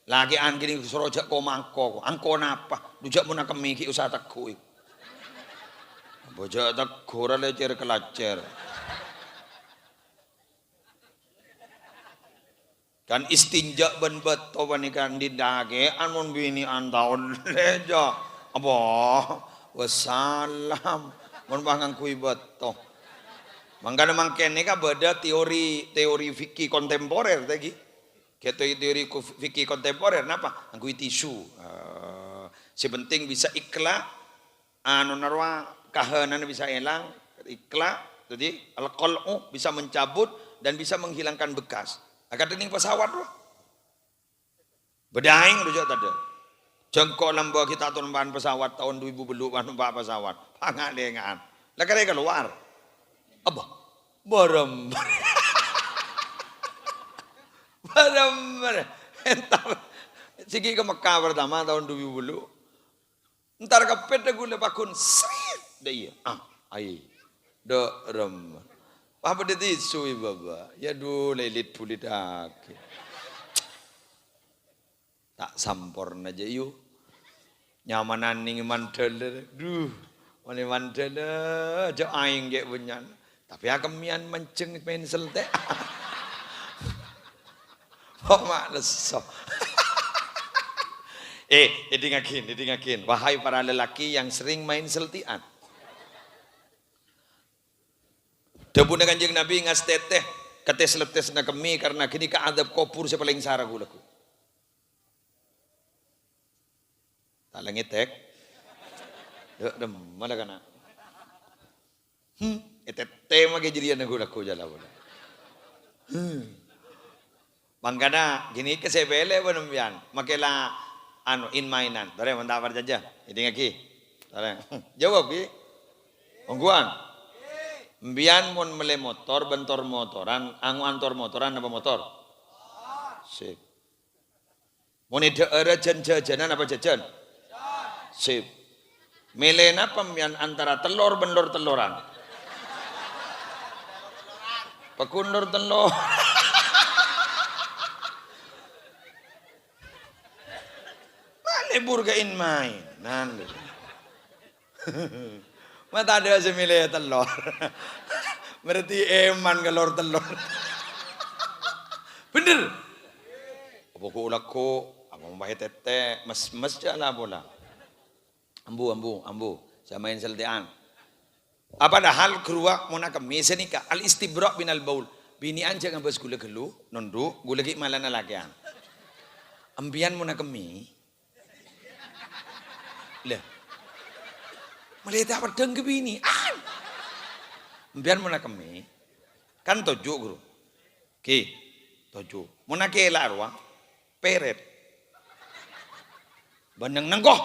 Lakè'an kènè' soro jhâ' ko-mangko, angko napa? Dhu jhâ' mon akemmè ghi' usaha tegghu'." Apa jhâ' tegghu', ra lècèr-kalècèr. Kan istinja bân bâto panèka andi' lakè'an mon binè'an ta' ollè, jhâ'. Apa? Wassalam. Mon pas ngangghuy bâto. Mangkana mangkèn nèka bâdâ teori, teori fikih kontemporer, ta' ghi? Ghi' teori ko-, fikih kontemporer, napa? Ngangghuy tisu. Eh, sè penting bisa ikhlas, anona rowa kahanana bisa èlang, ikhlas, jadi al-qal'u bisa mencabut dan bisa menghilangkan bekas. Akadhi neng pesawat rowa. Bâdâ aèng rowa jhâ' tadâ'. Jhâ' engko' lambâ' ghi' ta' tompa'an pesawat taon dhu èbu bâllu' pas nompa' pesawat. Pangalèngan. La karè kalowar. Apa? Bârâmma. Bârâmma. Entar. Sè ghi' ka Mekka pertama taon dhu èbu bâllu'. Entar ka Pètè ghulâ pagghun, srit! Dâ' iyâ. Ah, ai. Dâ' rem. Pas bâdâ tisu, Bâbâ. Yâ, dhu, lèlit-bulidhâghi. Ta' samporna jâ', yu. Nyamanan nèng mandhâlâ. Dhu, mon è mandhâlâ, jhâ' aèng ghi' bânnya'na. Tapè akemmèyan manjheng maèn selte'an. Kok ma' lesso. Eh, èdingngaghi, èdingngaghi. Wahai para lelaki yang sering main selte'an. Dhâbuna Kanjeng Nabi, "Ngastètè ka tès-lettèsna kemmè, karna ghânèka adhâb kobhur sè palèng sara ghu-lagghu." Ta' la ngètèk. Dâ' remma la kana'. Hmm, ètètè makè jârèya nèng ghu-lagghu jâ la polè. Hmm. Mangkana, ghânèka sè pèlè bân empèyan. Makè la, anu, in-mainan. Torè, mon ta' parcajâ. Èdingngaghi. Torè. Jawab, ghi. Ongghuwân. Empèyan mon mellè motor bân tor-motoran, ango'an tor-motoran apa motor? Sip. Mon è dhâ'ârâ jân jhâjhânan apa jhâjhân? Sip. Mèlè napa empèyan antara tellor bân lor-telloran? Pagghun lor-tellor. Ma' lebur ka in-mainan. Ma' tadâ' sè mèlè tellor. Berarti èman ka lor-tellor. Bhender. Apa ghu-lagghu, apa mampahè tètè, mes-mes jâ' la pola. Ambu, ambu, ambu. Sè maèn selte'an. Apa padahal ghâruwa mon akemmè sè nèka, al-istibra' minal baul. Binè'an jhâ' ngabâs ghulâ ghâllu, nondhu', ghulâ ghi' malana lakè'an. Empèyan mon akemmè. Lha. Malè ta' peddhâng ka binè'an. Empèyan mon akemmè. Kan toju', Ghuru. Ghi, toju'. Mon akèla' rowa, pèrèt. Bân neng-nengko.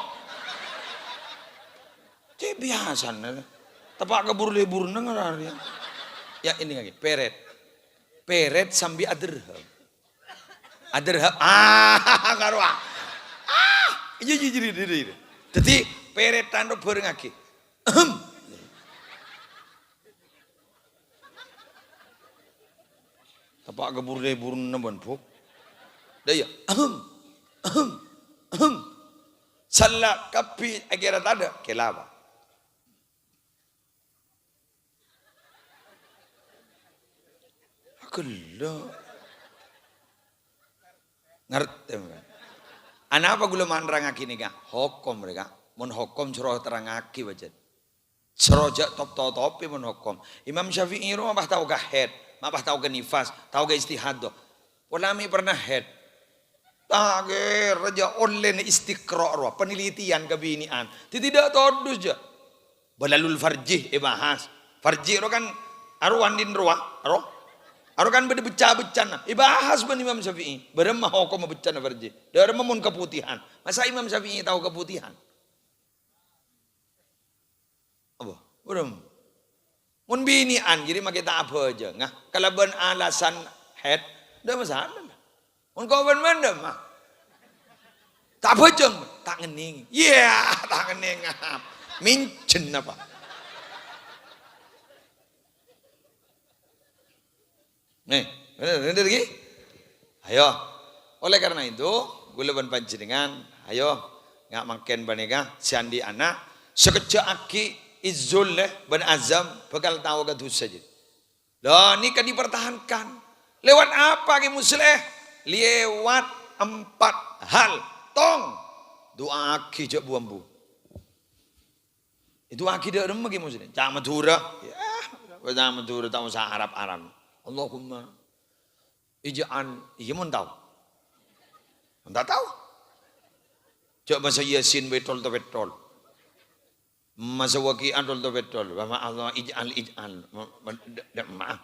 Cè' biyasana. Teppa' ka bur-lebbhurrâ ngararè. Ya, ini lagi, pèrèt. Pèrèt sambi aderhep. Aderhep. Ah, karowa. Ah, iyâ, iyâ, iyâ, iyâ, iyâ. Dhâddhi, pèrètan ro bhârengngaghi. Ahem. Teppa' ka bur-lebbhurrâ bân, Bu. Dâ' iyâ. Ahem. Ahem. Ahem. Sella kabbhi akhèra tadâ', kèla' apa? Ghellâ'. Ngartè, mon. Anapa ghulâ nerrangngaghi nèka? Hokom rèya. Mon hokom soro terrangngaghi, bâjâ. Soro jhâ' top-totopè mon hokom. Imam Syafi'i rowa ma' pas tao ka haid, ma' pas tao ka nifas, tao ka istihadah. Pola mè' pernah haid. Ta' kèra jhâ' ollèna istiqra' rowa, penelitian kabinè'an. Dhâddhi tadâ' todus jhâ'. Balalul farji èbahas. Farji rowa kan arowa andi' rowa, aro. Aro kan bâdâ becca-beccana. Èbahas bân Imam Syafi'i. Bârâmma hokomma beccana farji? Dâremma mon kaputihan? Masa Imam Syafi'i tao kaputihan? Apa? Bârâmma. Mon binè'an, jadi makè ta' abhâjânga kalabân alasan haid, tadâ' masalah. Mon kobân mandem, ah. Ta' bhâjâng, ta' ngennèng. Iyâ, ta' ngennèng. Minjen apa? Nih, bener, bener lagi? Ayo. Oleh karena itu, ghulâ bân panjhennengngan, ayo, nga' mangkèn panèka, sè andi' ana', sakejjhâ'aghi Izzul, eh, bân Azam bhâkal tao ka dhusa, jâ. Lah, nèka dipertahankan. Lewat apa, Ki Musleh? Lewat empat hal. Tong, du'aaghi jhâ' bu-ambu. Èdu'aaghi dâ' remma, Ki Musleh. Ca' Madhurâ. Ya, ca' Madhurâ, ta' osa Arab-Arab. Allahumma ij'al, iyâ mon tao. Mon ta' tao. Jhâ' bâsa Yasin bâi tol-topèttol. Masa waqi'an tol-topèttol. Wa ma Allah ij'al, ij'al. Ma-, ma-, dâ-, dâ-, ma-,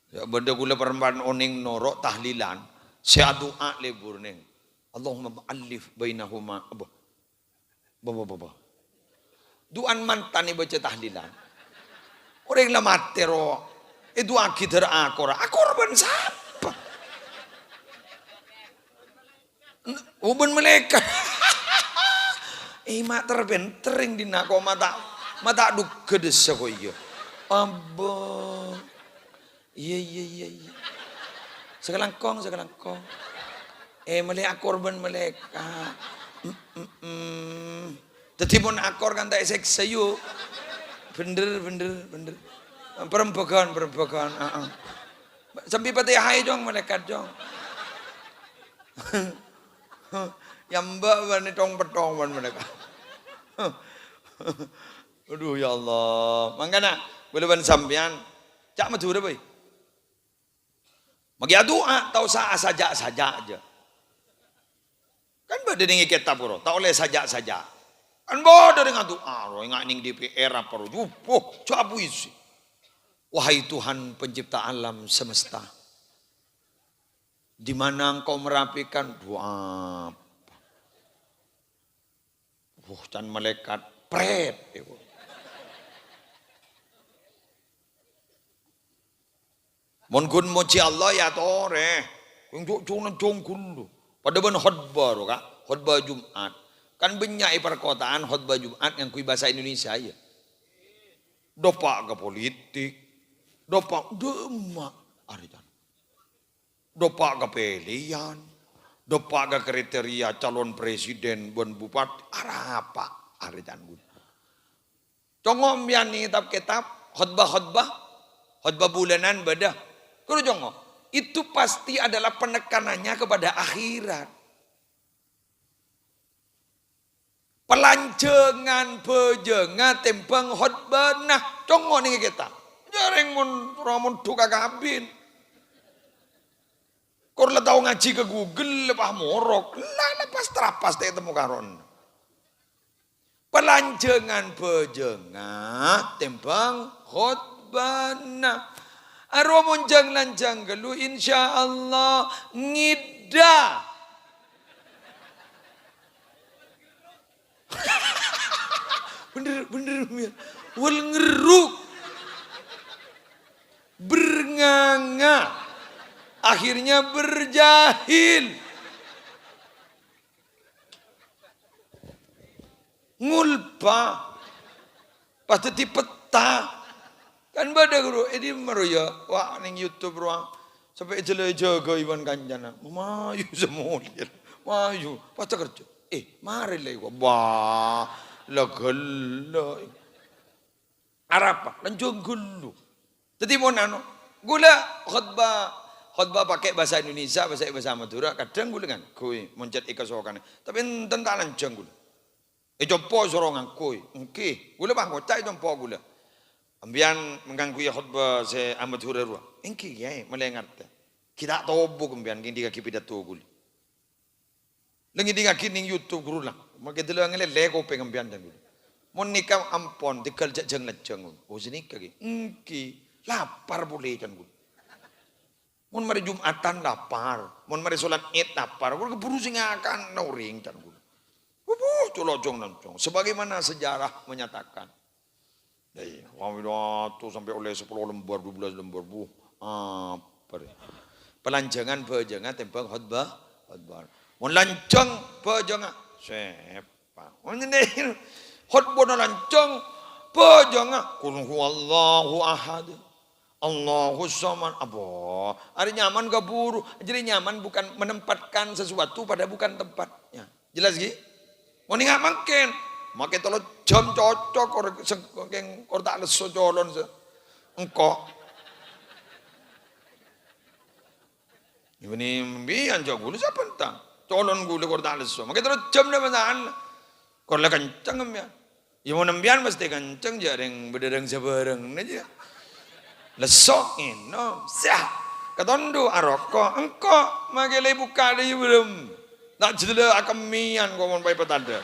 ya, bâdâ ghulâ parempan onèng noro' tahlilan. Sè adu'a lebur nèng. Allahumma allif bainahuma. Apa? Bâ, bâ, bâ, bâ. Du'an mantan èbâca tahlilan. Orèng la matè, ro. Èdu'aaghi dâr akor. Akor bân sapa? N-, oh, bân malaèkat. Eh, ma' ter-pènter rèng dinna' ko' ma' ta', ma' ta' duga dâssa ko' iyâ. Abba. Iyâ, iyâ, iyâ, iyâ. Sakalangkong, sakalangkong. Eh, malè akor bân malaèkat. Mm, mm, mm. Dhâddhi mon akor kan ta' èsèksa, yu. Bhender, bhender, bhender. Parembhâghân, parembhâghân, heeh. Sambi patèhaè, Cong, malaèkat, Cong. Yâ, mbâ' bânnè thong-pèthong bân malaèkat. Aduh, ya Allah. Mangkana, ghulâ bân sampèyan, ca' Madhurâ, bhâi. Maghi adu'a, ta' osa asaja'-saja' jâ. Kan bâdâ nèng è kètab, ro, ta' ollè saja'-saja'. Kan bâdâ rèng adu'a, ro, enga' nèng D P R apa, ro, jupo, jhâ' puisi. Wahai Tuhan pencipta alam semesta, di mana Engkau merapikan doa. Wuh, can malaèkat, prèt, ya, Bu. Mon ghun mojhi Allah, ya torè. Kèng jhâ' jhung-nenjhung ghullu. Padâ bân khotbah, ro, Ka'. Khotbah Jumat. Kan bânnya' è parkotaan khotbah Jumat ngangghuy bhâsa Indonesia, ya. Dâpa' ka politik. Dâpa', dâ'emma. Arè can. Dâpa' ka pèlèyan, dâpa' ka kriteria calon presiden bân bupati, arapa arè can ghun. Congo' mbiyan nèng kètab-kètab, khotbah-khotbah, khotbah bulanan bâdâ. Ghuru congo', itu pasti adalah penekanannya kepada akhirat. Palanjhângan bhâjângnga tèmbhâng khotbana, congo' nèng kètab. Jhâreng mon, ora mondhuk ka kabin. Kor la tao ngajhi ka Google, la pas morok. La, la pas trapas ta' ètemmo karon. Palanjhângan bhâjângnga tèmbhâng khotbana. Arowa mon jhâng-lanjhâng ghâllu, insyaallah ngèdhâ. Bhender, bhender, Mir. Wal ngerruk. Bernganga. Akhirnya berjahil. Ngulpa. Pas dhâddhi petta. Kan bâdâ ghuru, è dimma rowa ya? Wah, neng YouTube rowa. Sampè' jhâlâ èjâgâi bân kancana. Mayu sè molè. Mayu. Pas takerjhâ. Eh, marè la iko. Wah, la ghellâ'. Arapa? Lanjhâng ghâllu. Dhâddhi mon anu, ghulâ khotbah, khotbah pakè bhâsa Indonesia, bhâsa, bhâsa Madhurâ, kadhâng ghulâ ngangghuy, mon cè' èkasokanè. Tapè enten ta' lanjhâng ghulâ. Ècompo' soro ngangghuy. Èngghi, ghulâ pas ngoca' ècompo' ghulâ. Embiyan ngangghuy khotbah sè Madhurâ rowa. Èngghi, Kèyaè, malè ngartè. Ghi' ta' tobuk embiyan, ghi' dhika ghi' pidato ghulâ. Lè ngèdingngaghi neng YouTube ghuru la. Makè dâlâ ngalèlè kopèng embiyan, can ghulâ. Mon nèka ampon, tèghâl jhâ' jhâng-lajhâng. Oh, sanèka ghi. Èngghi, lapar polè, can ghulâ. Mon marè Jum'atan lapar, mon marè solat Id lapar, ghulâ kabhuru sè ngakan orèng, can ghulâ. Wubuh, colo' jhâng-lanjhâng. Sebagaimana sejarah menyatakan. Lah iyâ, wong pidato sampè' ollè sapolo lembâr, dua belas lembâr, buh, apa rè? Palanjhângan bhâjângnga tèmbhâng khotbah, khotbah. Mon lanjhâng bhâjângnga, sèpa. Mon nyènè khotbahna lanjhâng bhâjângnga, "Qul huwallahu ahad, Allahus samad." Apa? Arè nyaman kabhuru. Jadi nyaman bukan menempatkan sesuatu pada bukan tempatnya. Jelas, ghi? Mon ènga' mangkèn, makè tello jhâm cocok, kor sè-, kor ta' lesso colon sè engko'. Bânnè embiyan jhâ' ghulâ sabhânta. Colon ghulâ kor ta' lesso. Makè tello jhâm dâ' masalah. Kor la kenceng embiyan. Iyâ, mon embiyan mestè kenceng, jhâ' rèng bâdâ rèng sabârângnga jiyâ. Lesso, ngènom, sah. Katondu, aroko', engko', makè la èbukka' dâri bârâmma. Ta' jhâlâ akemmèyan ko' mon paèpèt tadâ'.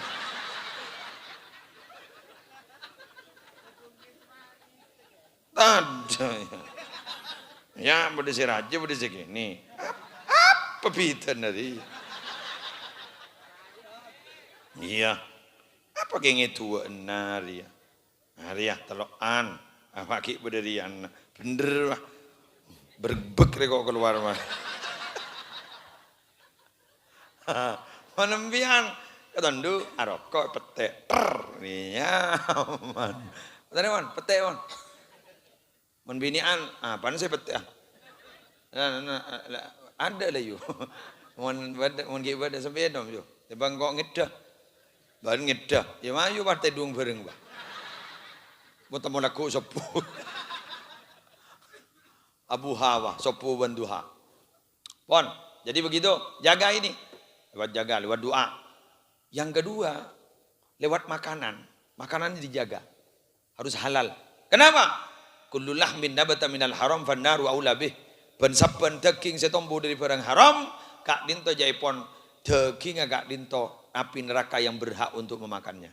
Tadâ', ya. Ya, bâdâ sè rajâ, bâdâ sè kènè'. Ap-, apa bhidhâna rè? Iyâ. Apa kèngèng duwâ'na rèya? Arèya tello'an. Apa ghi' bâdâ rèyanna? Bhender, wah. Brebek rè ko' kalowar, wah. Mon embiyan, katondu, aroko', pettè'. Trrr. Iyâ, mon. Tadâ', mon, pettè', mon. Mon binè'an, apana sè pettè', ah? Nah, nah, nah, la, adâ' la, yu. Mon bâdâ, mon ghi' bâdâ sampèyan, nom, yu. Tèmbhâng ko' ngèdhâ. Bân ngèdhâ. Iyâ, mayu pas tèdung bhâreng, bâh. Mon temmo lagghu' sobbhu. Abu Hawa, sobbhu bân duha. Pon. Jadi begitu, jaga ini. Lewat jaga, lewat doa. Yang kedua, lewat makanan. Makanan dijaga. Harus halal. Kenapa? "Kullu lahmin nabata minal haram fannaru aula bih." Bân-sabbhân dâging sè tombu dâri bhârâng haram, ka'dinto jâèpon dâgingnga ka'dinto api neraka yang berhak untuk memakannya.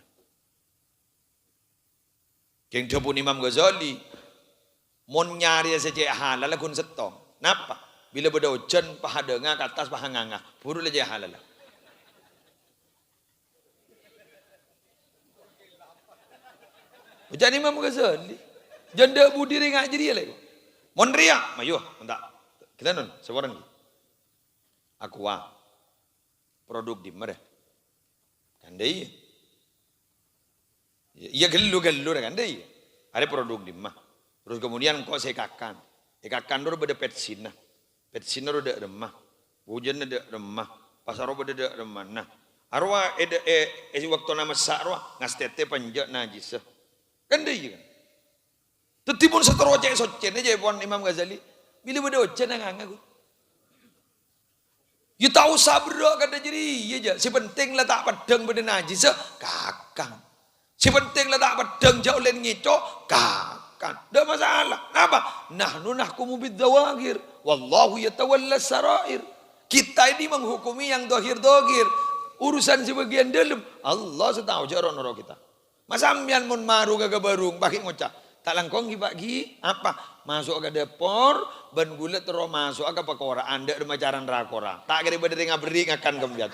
Kèng dhâbuna Imam Ghazali, "Mon nyarèya sè cè' halal ghun sèttong." Napa? Bilâ bâdâ ojhân, pahadângnga ka attas, pahanganga. Buru la cè' halal. Ojhân Imam Ghazali. Jhândhâ budi rèng nga' jârèya, lè. Mon rèya, mayu, enta. Ghilânon, saporana. Aqua. Produk dimma, rè? Kan dâ' iyâ. Iyâ, ghâllu-ghâllu, rè, kan dâ' iyâ. Arè produk dimma. Terus kemudian engko' sè èkakan. Èkakan rowa bâdâ Pepsina. Pepsina rowa dâ' remma. Bujânna dâ' remma. Pasaro bâdâ dâ' remmana. Arowa è dâ-, è, è bâktona massa' rowa ngastètè panja' najissa. Kan dâ' iyâ, kan? Dhâddhi mon sè terro cè' soccèna, ca'èpon Imam Ghazali, bilâ bâdâ ojhân anganga, ghu. Iyâ, ta' osa berrâ' kadhâ' jârèya, jâ. Sè pentèng la ta' peddhâng bâdâ najissa, kakang. Sè pentèng la ta' peddhâng jâ' ollè ngèco', kakang. Kan, ndak masalah. Napa? "Nahnu nahkumu bidz-dzawahir, wallahu yatawallas sarair." Kita ini menghukumi yang dhahir-dhahir. Urusan sebagian dalam, Allah sè tao, jhâ' ro-noro kita. Masa sampèyan mon marunga ka bârung, paghi' ngoca', "Ta' langkong ghi, Pak, ghi?" Apa? Maso' ka dâpor, bân ghulâ terro maso'a ka pakora'an, dâ' remma caran ra-kora. Ta' kèra bâdâ rèng aberri' ngakan ka sampèyan.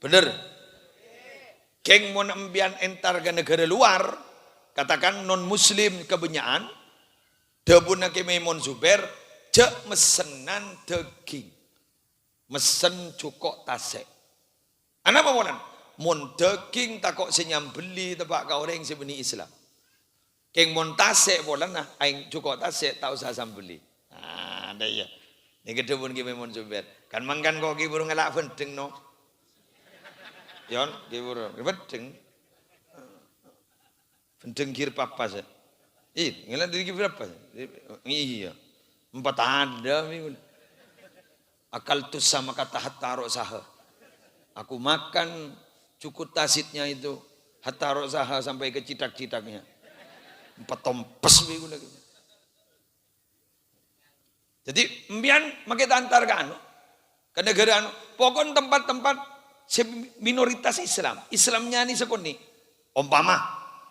Bhender? Kèng mon empèyan entar ka negara luar, katakan non muslim kabânnya'an, dhâbuna Kè Maimun Zubair, jhâ' messenan dhâghing. Messen jhuko' tasè'. Anapa polana? Mon dhâghing tako' sè nyambelli teppa' ka orèng sè bânnè Islam. Kèng mon tasè' polana, aèng jhuko' tasè' ta' osa sambelli. Ah, dâ' iyâ. Nèka dhâbuna Kè Maimun Zubair. Kan mangkana ko' ghi' buru ngala' bhândheng, no? Yon, ghi' buru. Bhândheng. Bhândheng ghi' papas, ya. Ih, ngala' dâri ghi' papas. Iyâ. Empat ada, minggu. Akaltus samaka hatta ra'saha. Aku makan jhuko' tasè' itu hatta ra'saha, sampai ke citak-citaknya. Patompes bi' ghulâ. Jadi, empèyan makè ta' entar ka anu, ka negara anu, pokokna tempat-tempat sè minoritas Islam. Islamnya ini sakonè'. Ompama,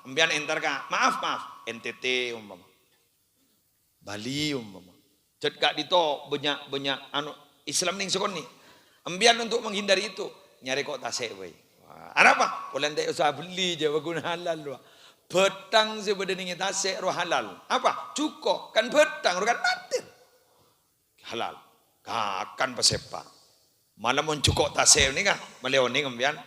empèyan entar ka, maaf, maaf, N T T ompama. Bali, umpama. Jhât ka'dinto bânnya', bânnya' anu, Islam nèng sakonè'. Empèyan untuk menghindari itu, nyarè ko' tasè' bhâi. Wah, arapa? Polana ta' osa bellè, jhâ' paggun halal, wah. Bhâthang sè bâdâ nèng è tasè' rowa halal. Apa? Jhuko', kan bhâthang, rowa kan matèr. Halal. Kakan pasèpa'. Mala mon jhuko' tasè' nèka, malè onèng empèyan.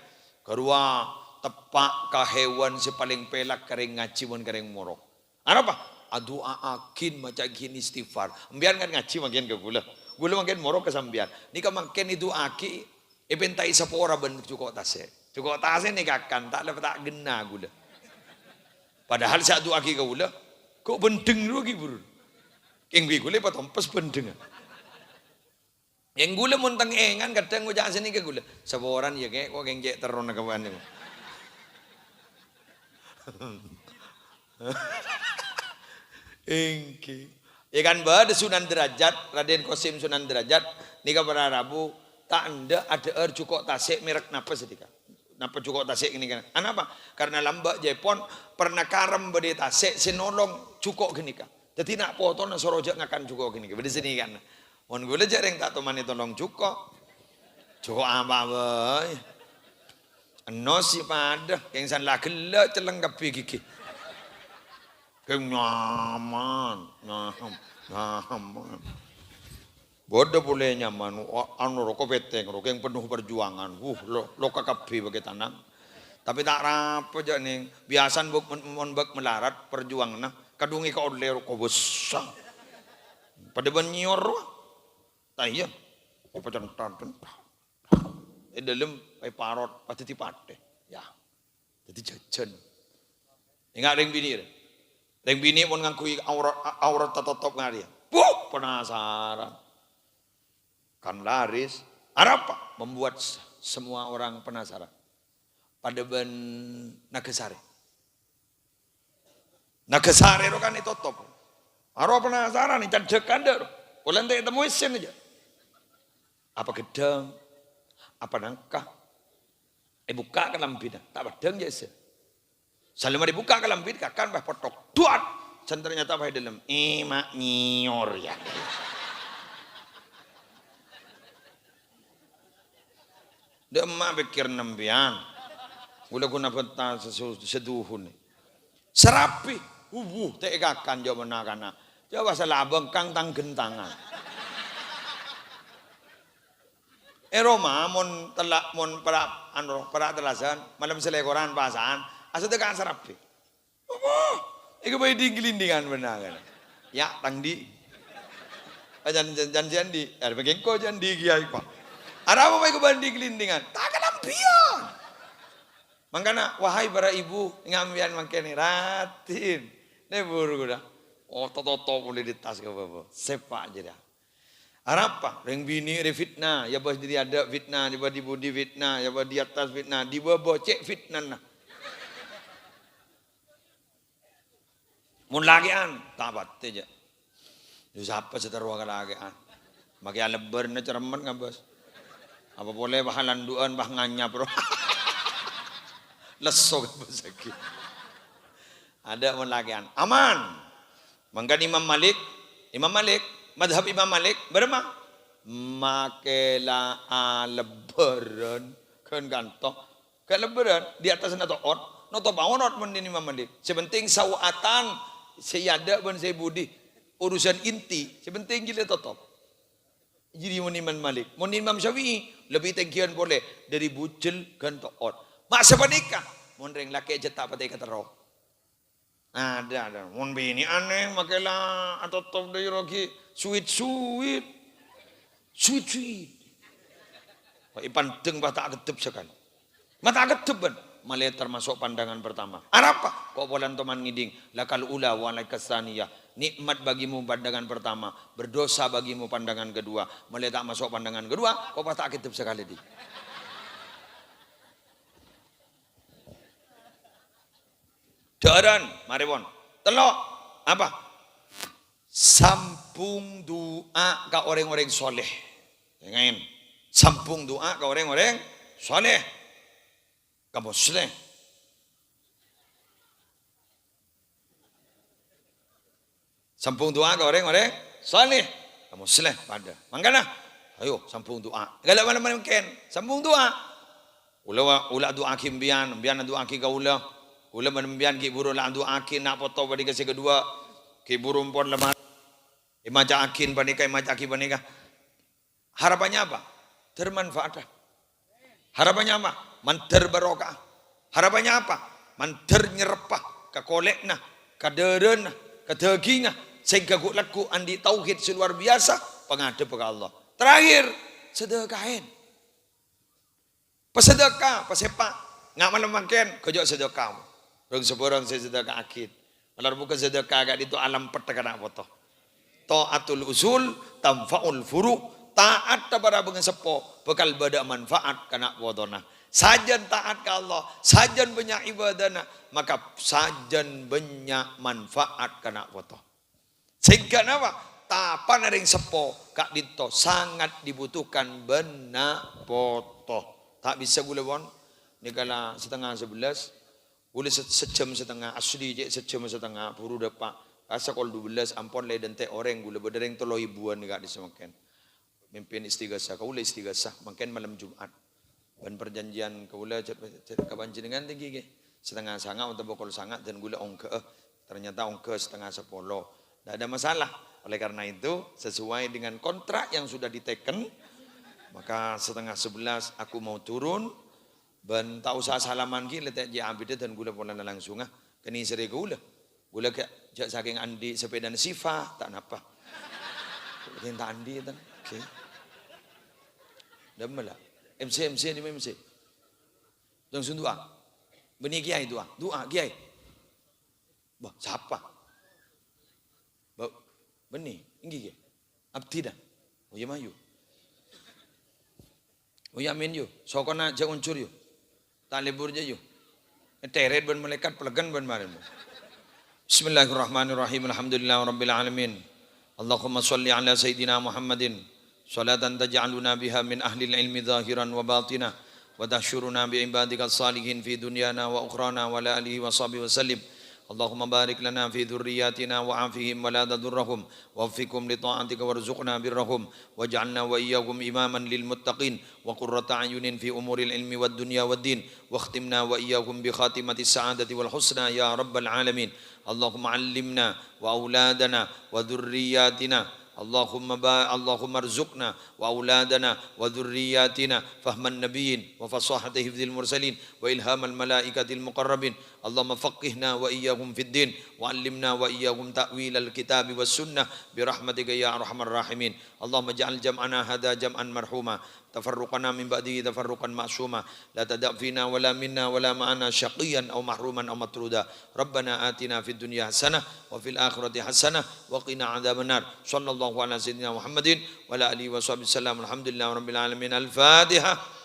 Karowa teppa' ka hèwan sè palèng pèlak ka rèng ngajhi mon ka rèng morok. Arapa? Adu'a'aghin, maca'aghin istighfar. Empèyan kan ngajhi mangkèn ka ghulâ. Ghulâ mangkèn morok ka sampèyan. Nèka mangkèn èdu'a'aghi, èpèntaè sapora bân jhuko' tasè'. Jhuko' tasè' nèka kan, ta' lè-, ta' ghenna ghulâ. Padahal sè adu'a'aghi ka ghulâ, ko' bhândheng rowa ghi' buru. Kèng bi' ghulâ patompes bhândhengnga. Yèng ghulâ mon teng-engan kadhâng ngoca' sè nèka ghulâ. Saporana yâ, Kè, ko' kèng cè' terrona kabân nèko. Èngghi. Yâ kan bâdâ Sunan Derajat, Raden Qasim Sunan Derajat, nèka para rabu, ta' endâ' adhâ'âr jhuko' tasè' merek napa sè nèka. Napa jhuko' tasè' ghânèka? Anapa? Karena lambâ' jhâ' èpon pernah karem bâdâ è tasè' sè nolong jhuko' ghânèka. Dhâddhi na' potona soro jhâ' ngakan jhuko' ghânèka. Bâdâ sè nèka. Mon ghulâ jhâ' rèng ta' tomanè nolong jhuko'. Jhuko' apa bhâi? Ennos sè padâ, kèng san la ghellâ' cellèng kabbhi ghighi. Kèng nyaman, nyam-, nyaman. Bâdâ polè nyaman, a-, anu ro, kopètèng ro, kèng penuh perjuangan. Wuh, lo-, loka kabbhi bâghi tanang. Tapè ta' arapa jhâ' nèng. Biyasana bâk-, mon, mon bâk malarat perjuanganna, kadhung èkaollè ro kobâsa. Padâ bân nyior rowa. Ta' iyâ. Èpacenthang-centhang. È dâlem èparot, pas dhâddhi patè. Yâ. Dhâddhi jhâjhân. Enga' rèng binè', rè. Rèng binè' mon ngangghuy aurat, a-, aurat tatotop ngarè. Buh, penasaran. Kan laris. Arapa? Membuat se-, semua orang penasaran. Padâ bân Nagasari. Nagasari ro kan ètotop. Aro penasaran, ècandhâk kandhâ' ro. Polana ta' ètemmo èssèna jhâ'. Apa ghâddhâng? Apa nangka? Èbukka' kalambhina, ta' peddhâng jhâ' èssè. Salemma èbukka' kalambhina, kakan pas potthok. Duat! San ternyata pas è dâlem. È, ma' nyior, yâ. Dâ' emma' pèkkèranna empèyan. Ghulâ ghun abhânta sesu-, seduhun. Sarabi. Wuh, ta' èkakan jhâ' mennakana. Jhâ' pas la bengkang tang-ghentangan. È roma mon tella-, mon para', anu, para' tellasan, malem salèkoran pasa'an, asadhâka sarabi. Apa? Èghâbây dhing-ghlindhingan bennang kan? Yâ, tang dhi'. Pajan, jan, jan, jan dhi'. Yâ, bengko jan dhi' kèya, Pak. Arapa bhâi èghâbây dhing-ghlindhingan? Ta' kalambhiyân. Mangkana, wahai para ibu, ngambiyan mangkèn, raddhin. Nè buru ghulâ. Oh, toto-toto polè di tas ka bâbâ. Sèpa' jârèya. Arapa? Rèng binè' rè fitnah, yâ bâs dâri adâ' fitnah, yâ bâs di budi fitnah, yâ bâs di attas fitnah, di bâbâ cè' fitnana. Mon lakè'an, ta' patè, jâ'. Yâ, sapa sè terro kalakè'an? Makè alèbbâr, nè, cermet ngabâs. Apa polè pas alandu'ân, pas nganyap, ro. Lesso ngabâs ghi. Adâ' mon lakè'an. Aman. Mangkana Imam Malik, Imam Malik, madhab Imam Malik, bârâmma? Makè la alèbbârân, ghân kanto. Ghân lèbbârân, di attasna to'ot, notop aorat mon Imam Malik. Sè penting sawatan, sè èadâ' bân sè budi. Urusan inti, sè penting ghi' la totop. Jârèya mon Imam Malik. Mon Imam Syafi'i, lebbi tèngghiyân polè, dâri bujel ghân to'ot. Ma' sapanèka, mon rèng lakè' jhâ' ta' patè katerro. Adâ', adâ'. Mon binè' anè, makè la atotop dâri rogi, suwit-suwit. Suwit-suwit. Wah, èpandeng, pas ta' keddhep sakalè. Ma' ta' keddhep, bân. Malè termasuk pandangan pertama. Arapa? Ko' polana toman ngèdhing. Lakal ula wa alaikas saniyah. Nikmat bagimu pandangan pertama, berdosa bagimu pandangan kedua. Malè ta' maso' pandangan kedua, ko' pas ta' keddhep sakalè, dhi. Dhâ'ârân, marè pon. Tello', apa? Sambung du'a ka orèng-orèng soleh. Ènga'è. Sambung du'a ka orèng-orèng soleh. Ka Musleh. Sambung du'a ka orèng-orèng saleh. Ka Musleh padâ. Mangkana, ayo sambung du'a. Ghellâ' malem mangkèn, sambung du'a. Kaulâ wa-, kaulâ adu'aaghi sampèyan, sampèyan adu'aaghi kaulâ. Kaulâ bân sampèyan ghi' bhuru la adu'aaghi na' poto panèka sè kaduwâ'. Ghi' bhuru ampon la ma-, èmaca'aghi panèka, èmaca'aghi panèka. Harapannya apa? Ter manfaat. Harapannya apa? Mandhâr barokah. Harapannya apa? Mandhâr nyereppa ka kolè'na, ka dârâna, ka dhâgingnga, sehingga ghu'-, lagghu' andi' tauhid sè luar biasa, pangadhebbhâ ka Allah. Terakhir, sedekah. Pasedekah, pasèpa'. Nga' malem mangkèn, ghâjâ' sedekah. Rèng-sabârâng sè sedekahaghi. Malar buka sedekah ka'dinto alampet ka na' poto. Ta'atul usul tanfa'ul furu'. Taat ka para bhângaseppo bhâkal bâdâ manfaat ka na' potona. Sajân taat ka Allah, sajân bânnya' ibadana, maka sajân bânnya' manfaat ka na' poto. Sehingga napa? Tapana rèng seppo ka'dinto sangat dibutuhkan bân na' poto. Ta' bisa kaulâ pon. Nèka la setengah sebelas. Kaulâ se-, sejam setengah, asli cè' sejam setengah, buru dâpa'. Pas kol dua belas, ampon la èdântè' orèng, kaulâ bâdâ rèng tello èbuwân ka'dinto samangkèn. Mimpin istighasah, kaulâ istighasah, mangkèn malem Jumat. Bân parjhânjhiyân kaulâ cè', cè', ka panjhennengngan tèngghi, ghi. Setengah sanga' otabâ pokol sanga' dân kaulâ ongghâ'â. Ternyata ongghâ setengah sepolo. Ndak ada masalah. Oleh karena itu, sesuai dengan kontrak yang sudah diteken, maka setengah sebelas aku mau turun, Bân ta' osa salaman ghi, lètè' jiyâ abidhâ dân kaulâ polana langsung, ah, kènè' sèrè kaulâ. Kaulâ ghi' jhâ' sakèng andi' sapèdana Siva, ta' napa. Sakèng ta' andi' ten. Oke. Dâmma la. M C, M C, di M C. Langsung du'a. Bânnè kèyaè du'a. Du'a, kèyaè. Bâh, sapa? Bâh, bânnè, èngghi, ghi. Abdhina. Oh, iyâ, mayu. Oh, iyâ, amin, yu. Sokona jhâ' onjhur, yu. Ta' lebur jhâ', yu. Èterèt bân malaèkat, pèlèghân bân marèn. Bismillahirrahmanirrahim. Alhamdulillahirabbil alamin. Allahumma shalli ala sayyidina Muhammadin. Salatan taj'aluna biha min ahlil ilmi zahiran wa batina, wa tahsyuruna bi ibadika salihin fi dunyana wa ukhrana wa ala alihi wa sahbihi wa sallim. Allahumma barik lana fi dzurriyyatina wa afihim wa la tadurrahum, wa waffiqhum li ta'atika warzuqna birrahum, waj'alna wa iyyahum imaman lil muttaqin, wa qurrata a'yunin fi umuril ilmi wad dunya wad din, wakhtimna wa iyyahum bi khatimatis sa'adati wal husna ya rabbal alamin. Allahumma allimna wa auladana wa dzurriyyatina Allahumma ba-, Allahumma rzuqna wa auladana wa dzurriyyatina fahman nabiyyin wa fasahata hifdzil mursalin wa ilhamal malaikatil muqarrabin. Allahumma faqqihna wa iyyahum fid din wa allimna wa iyyahum ta'wilal kitabi was sunnah bi rahmatika ya arhamar rahimin. Allahumma ja'al jam'ana hadza jam'an marhuma, tafarruqana min ba'dihi tafarruqan ma'suma. La tada' fina wa la minna wa la ma'ana syaqiyyan aw mahruman aw matruda. Rabbana atina fid dunya hasanah wa fil akhirati hasanah wa qina adzabannar. Sallallahu ala sayyidina Muhammadin wa ala alihi wa sahbihi wasallam. Alhamdulillahi rabbil alamin. Al-Fatihah.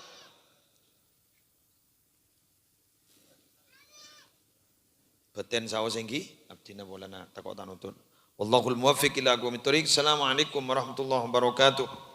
Bâten saos èngghi, abdhina polana tako' ta' nutut. Wallahul muwaffiq ila aqwamit thoriq. Assalamualaikum warahmatullahi wabarakatuh.